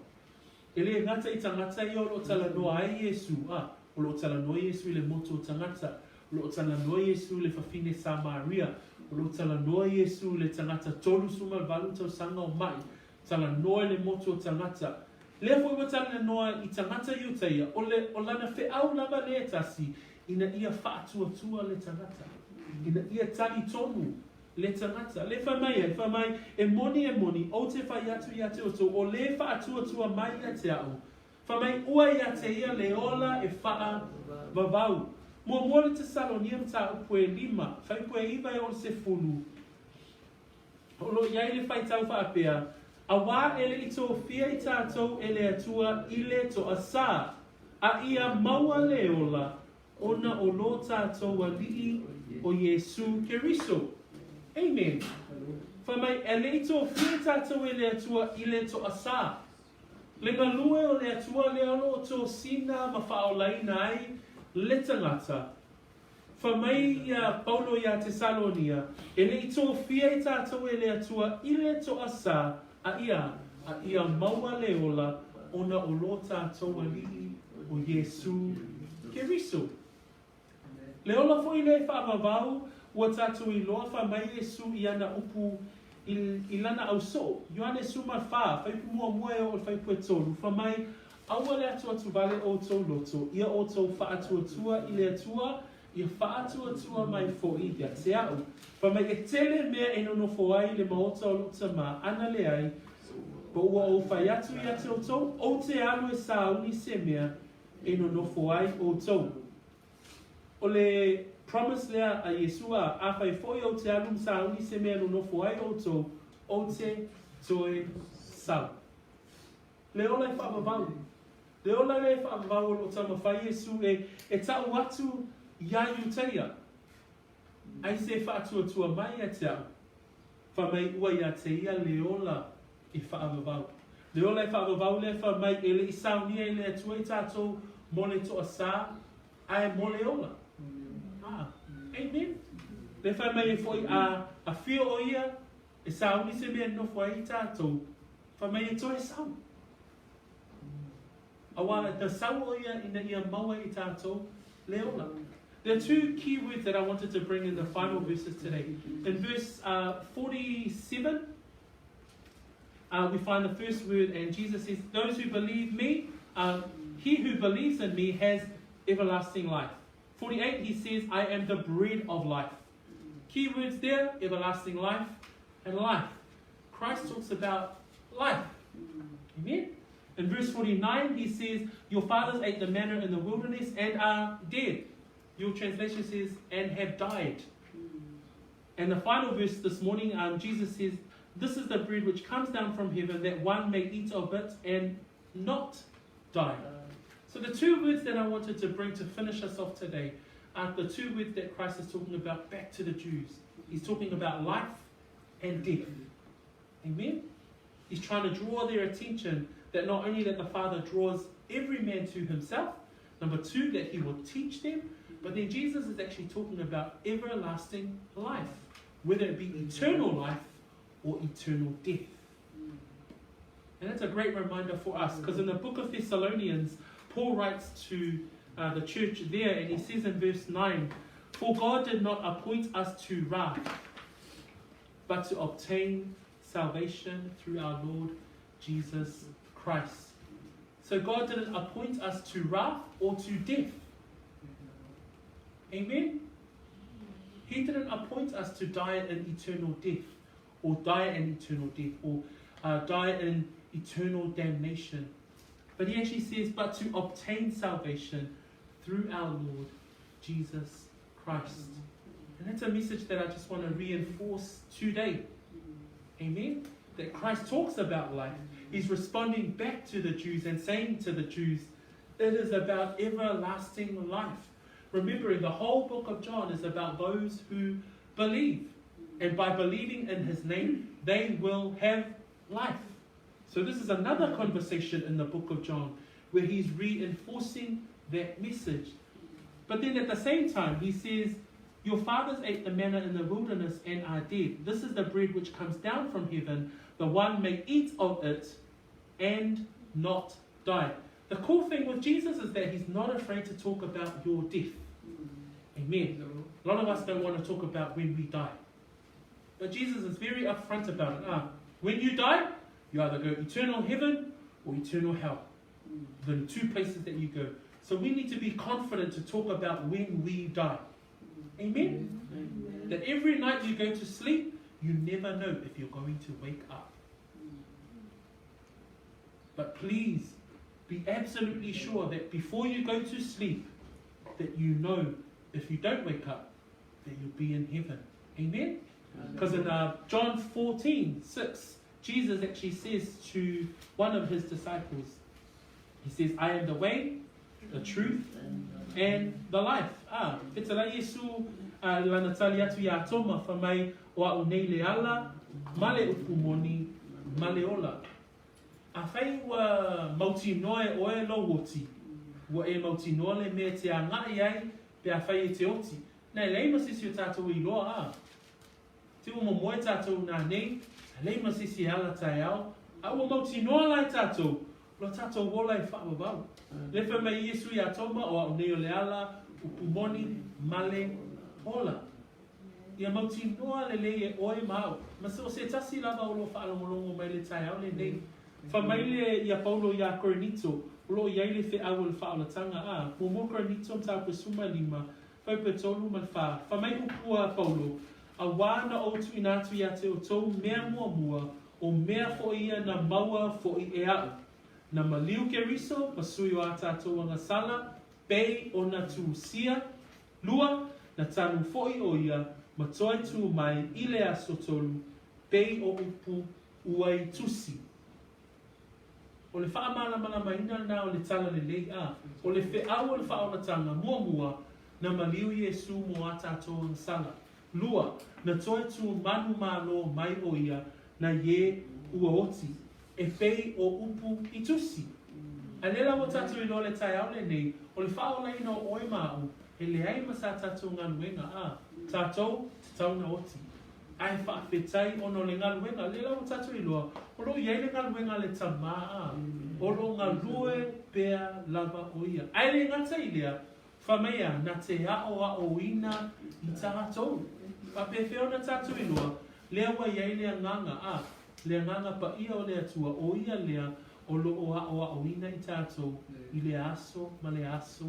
E le gata i tagata ia o lo o talanoa ai Iesū, a, o lo o talanoa Iesū i le motu o tagata, o lo o talanoa Iesū i le fafine Samaria, o lo o talanoa Iesū i le tagata 38 tausaga o ma'i, talanoa i le motu o tagata. Lea foi ua talanoa i tagata Iutaia, o le, o lana feau lava lea e tasi, ina ia faatuatua le tagata, ina ia talitonu le tagata. Le fai mai ai, fai mai, E moni, e moni, ou te fai atu ia te outou, o le faatuatua mai ia te a'u, fai mai, ua ia te ia le ola e faavavau. Muamua le Tesalonia mataupu e lima, fuaiupu e iva e oo i le sefulu, o lo o i ai le faitau faapea, Auā e le i tofia i tatou e le Atua i le toasā, a ia maua le ola, ona o lo tatou Alii o Iesū Keriso. Amen. Fai mai, e le i tofia i tatou e le Atua i le toasā. Le galue o le Atua lea o lo o tosina ma faaolaina ai le tagata. Fai mai ia Paulo iā Tesalonia, e le i tofia i tatou e le Atua i le toasā, a ia, a ia maua le ola ona o lo tatou Alii o Iesū Keriso. Le ola foi lea e faavavau ua tatou iloa fai mai Iesū i ana upu i, i lana ausoo, Ioane 14, fuaiupu muamua e oo i le fuaiupu e tolu, fai mai, Aua le atuatu vale outou loto, ia outou faatuatua i le Atua, ia faatuatua mai foi ia te a'u. Fai mai, E tele mea e nonofo ai le maota o lo'u tamā, ana leai, po ua ou fai atu ia te outou, ou te alu e sauni se mea e nonofo ai outou. O le promise lea a Iesu, a, afai foi ou te alu ma sauni se mea e nonofo ai outou, ou te toe sau. Le ola e faavavau. Le ola lea e faavavau o lo o taumafai Iesu e, e ta'u atu iā Iutaia. Aise e faatuatua mai ia te a'u, fai mai ua ia te ia le ola e faavavau. Le ola e faavavau lea fai mai e le i saunia e le Atua i tatou mo le toasā, ae mo le ola. Ah, amen. Le fai mai e foi a, afio o ia e sauni se mea e nofo ai i tatou, fai mai e toe sau. Auā na sau o ia ina ia maua i tatou le ola. There are two key words that I wanted to bring in the final verses today. In verse 47, we find the first word, and Jesus says, Those who believe me, he who believes in me has everlasting life. 48, he says, I am the bread of life. Key words there, everlasting life and life. Christ talks about life. Amen? In verse 49, he says, Your fathers ate the manna in the wilderness and are dead. Your translation says, and have died. And the final verse this morning, Jesus says, This is the bread which comes down from heaven, that one may eat of it and not die. So the two words that I wanted to bring to finish us off today are the two words that Christ is talking about back to the Jews. He's talking about life and death. Amen? He's trying to draw their attention that not only that the Father draws every man to himself, number two, that he will teach them, but then Jesus is actually talking about everlasting life, whether it be eternal life or eternal death. And that's a great reminder for us, because in the book of Thessalonians, Paul writes to the church there, and he says in verse 9, For God did not appoint us to wrath, but to obtain salvation through our Lord Jesus Christ. So God didn't appoint us to wrath or to death. Amen? He didn't appoint us to die in eternal death, or die in eternal death, or die in eternal damnation. But he actually says, but to obtain salvation through our Lord Jesus Christ. And that's a message that I just want to reinforce today. Amen? That Christ talks about life. He's responding back to the Jews and saying to the Jews, it is about everlasting life. Remembering the whole book of John is about those who believe. And by believing in his name, they will have life. So this is another conversation in the book of John where he's reinforcing that message. But then at the same time, he says, Your fathers ate the manna in the wilderness and are dead. This is the bread which comes down from heaven. The one may eat of it and not die. The cool thing with Jesus is that he's not afraid to talk about your death. Amen. A lot of us don't want to talk about when we die. But Jesus is very upfront about it. When you die, you either go eternal heaven or eternal hell. The two places that you go. So we need to be confident to talk about when we die. Amen? Amen. That every night you go to sleep, you never know if you're going to wake up. But please be absolutely sure that before you go to sleep, that you know if you don't wake up, that you'll be in heaven. Amen? Because in John 14:6, Jesus actually says to one of his disciples, he says, I am the way, the truth, and the life. Fetala Yesu lana tali atu ia toma whamai o au nei le ala, male upu moni, male ola. A whai ua mautinoa e oe lo oti, ua e mautinoa le mea te a ngai ai, pe a whai e te oti. Nei, lei masisi o tātou i loa a. Te ua momoe tātou nā nei, lei masisi ala tai ao, a ua mautinoa lai tātou, lo tātou wola i whaawawau. Le wha mai Yesu i a toma o au nei o le ala, upu moni, male, ola. Ia mautinoa le lei e oe mau. Ma se o se tasi lava o lo whaalongolongo mai le tai au le nei. Wha mai le ia Paulo ia Korinito, o lo iai le whe au le whaolatanga a. Mo mo Korinito mta suma lima, whaupe tolu ma wha. Wha mai upua Paulo, a wāna o tu inatu ia te o tau mea mua mua, o mea fo ia na maua fo i e au. Na maliu ke riso, masui o a tātou anga sala, pei o na tuusia, lua, na tanu foi o ia, matoe tu mai i le aso tolu, pei o upu uai tusi. O le whaamala maina na o le tala le lei a, o le wheau o le whaolatanga mua mua, na maliu Yesu mo a tātou anga sala. Lua, na toe tu manu malo mai o ia, na ye ua oti, e pei o upu i tusi. A lela o tātou i le tai au le nei, o le whaola ina o oe mao, e le ai masa tātou ngaluenga a, tātou te tauna oti. Ai whaawhetai ono le ngaluenga, lela o tātou i loa, o lo iai le ngaluenga le tamā a, o lo ngalue pea lava o ia. Ai le ngata i lea, whamea na te ao a o ina i tātou. Whapewheo na tātou i loa, lea wa iai lea nganga a, lea nganga pa ia o lea tua, o ia lea o lo o a o a o ina i tātou, i le aso, ma le aso,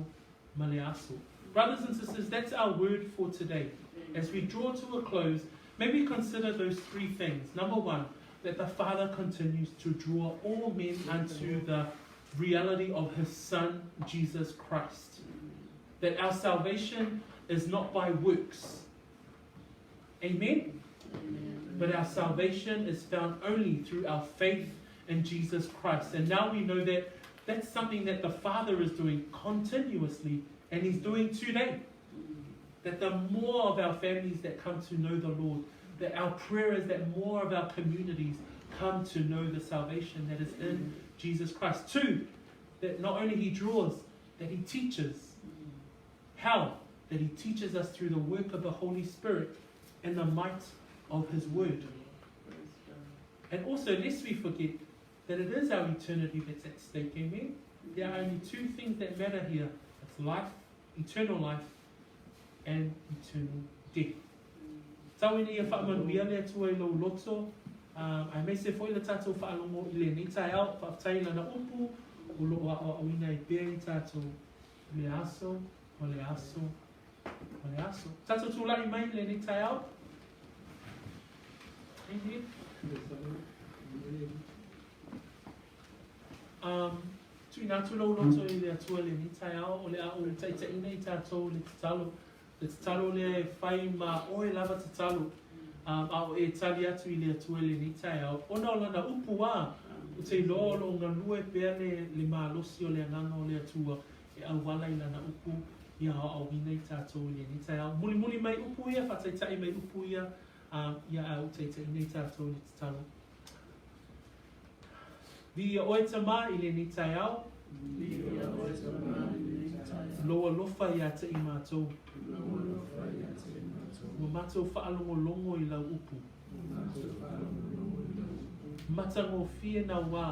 ma le aso. Brothers and sisters, that's our word for today. As we draw to a close, maybe consider those three things. Number one, that the Father continues to draw all men unto the reality of His Son, Jesus Christ. That our salvation is not by works. Amen? Amen? But our salvation is found only through our faith in Jesus Christ. And now we know that that's something that the Father is doing continuously, and He's doing today. That the more of our families that come to know the Lord, that our prayer is that more of our communities come to know the salvation that is in Jesus Christ. Two, that not only He draws, that He teaches. How? That He teaches us through the work of the Holy Spirit and the might of His Word. And also, lest we forget that it is our eternity that's at stake, amen? There are only two things that matter here. It's life, eternal life, and eternal death. Tau ina ia whaamanuia le atua i lau loto, ai mei se foi le tātou whaalongo i le nei tai au, whaaftai lana upu, o lo o au ina i pea i tātou le aso, o le aso, o le aso. Tātou tūlai mai le nei tai au. Amen. Um, tuuina atu lou loto i le Atua i lenei taeao, o le a ou taitaiina i tatou i le tatalo. Le tatalo lea e fai ma oe lava tatalo, um, a o e tali atu i le Atua i lenei taeao, ona o Lana upu ā, ou te iloa o lo o galue pea le, le malosi o le Agaga o le Atua e auala i Lana upu ia aoaoina i tatou i lenei taeao. Mulimuli mai upu ia, faataitai mai upu ia, um, ia a ou taitaiina i tatou i le tatalo. Viia oe Tamā i lenei taeao. Viia oe Tamā i lenei taeao. Lou alofa ia te i matou. Lou alofa ia te i matou. Ua matou faalogologo i lau upu. Ua matou faalogologo i lau upu. Matagofie nauā.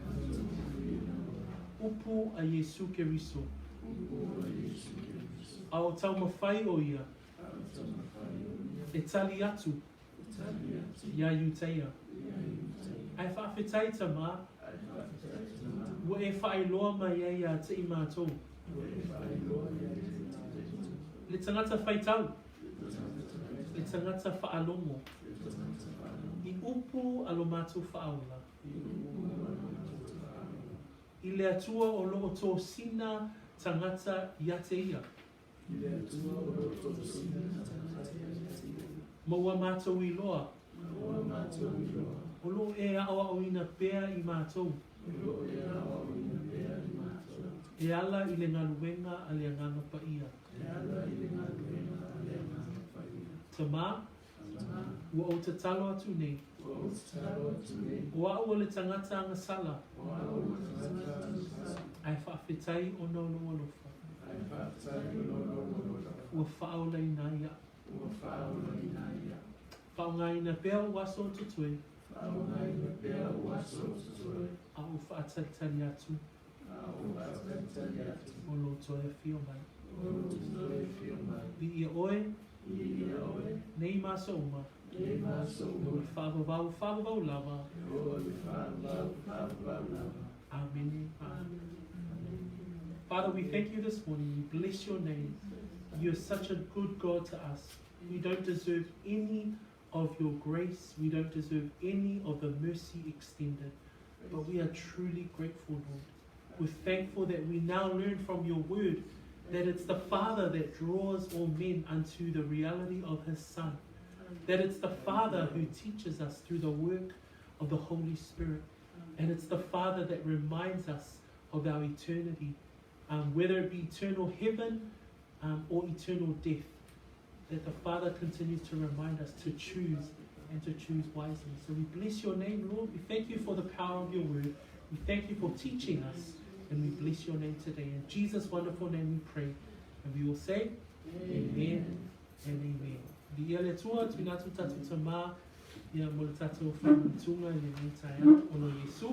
Matagofie nauā. Upu a Iesu Keriso. Upu a Iesu Keriso. A o taumafai o ia. A o taumafai o ia. E tali atu. E tali atu. Iā Iutaia. Iā Iutaia. Ae faafetai Tamā. Ae faafetai Tamā. Ua e faailoa mai ai ia te i matou. Ua e faailoa mai ai ia te i matou. Le tagata faitau. Le tagata faitau. Le tagata faalogo. Le tagata faalogo. I upu a lo matou Faaola. I upu a lo matou Faaola. I le Atua o lo o tosina tagata ia te ia. I le Atua o lo o tosina tagata ia te ia. Ma ua matou iloa. Ma ua matou iloa. O lo o e aoaoina pea i matou. O lo o e aoaoina pea i matou. E ala i le galuega a le Agaga Paia. E ala i le galuega a le Agaga Paia. Tamā. Tamā. Ua ou tatalo atu nei. Ua ou tatalo atu nei. O au o le tagata agasala. O au o le tagata agasala. Ae faafetai ona o lou alofa. Ae faafetai ona o lou alofa. Ua faaolaina ai au. Ua faaolaina ai au. Faaaogaina pea ou aso o totoe. Faaaogaina pea ou aso o totoe. A o faatalitali atu. A o faatalitali atu. O lou toe afio mai. O lou toe afio mai. Viia oe. Viia oe. Nei ma aso uma. Nei ma aso uma. E oo i le faavavau, faavavau lava. E oo i le faavavau, faavavau lava. Amene. Amen. Father, we thank you this morning. We bless your name. You're such a good God to us. We don't deserve any of your grace. We don't deserve any of the mercy extended. But we are truly grateful, Lord. We're thankful that we now learn from your word that it's the Father that draws all men unto the reality of his Son. That it's the Father who teaches us through the work of the Holy Spirit. And it's the Father that reminds us of our eternity, whether it be eternal heaven or eternal death. That the Father continues to remind us to choose and to choose wisely. So we bless your name, Lord. We thank you for the power of your word. We thank you for teaching us. And we bless your name today. In Jesus' wonderful name we pray. And we will say, Amen, and amen. Viia le Atua, tuuina atu tatou Tamā, ia mo le tatou faamanatuga i lenei taeao, ona o Iesu.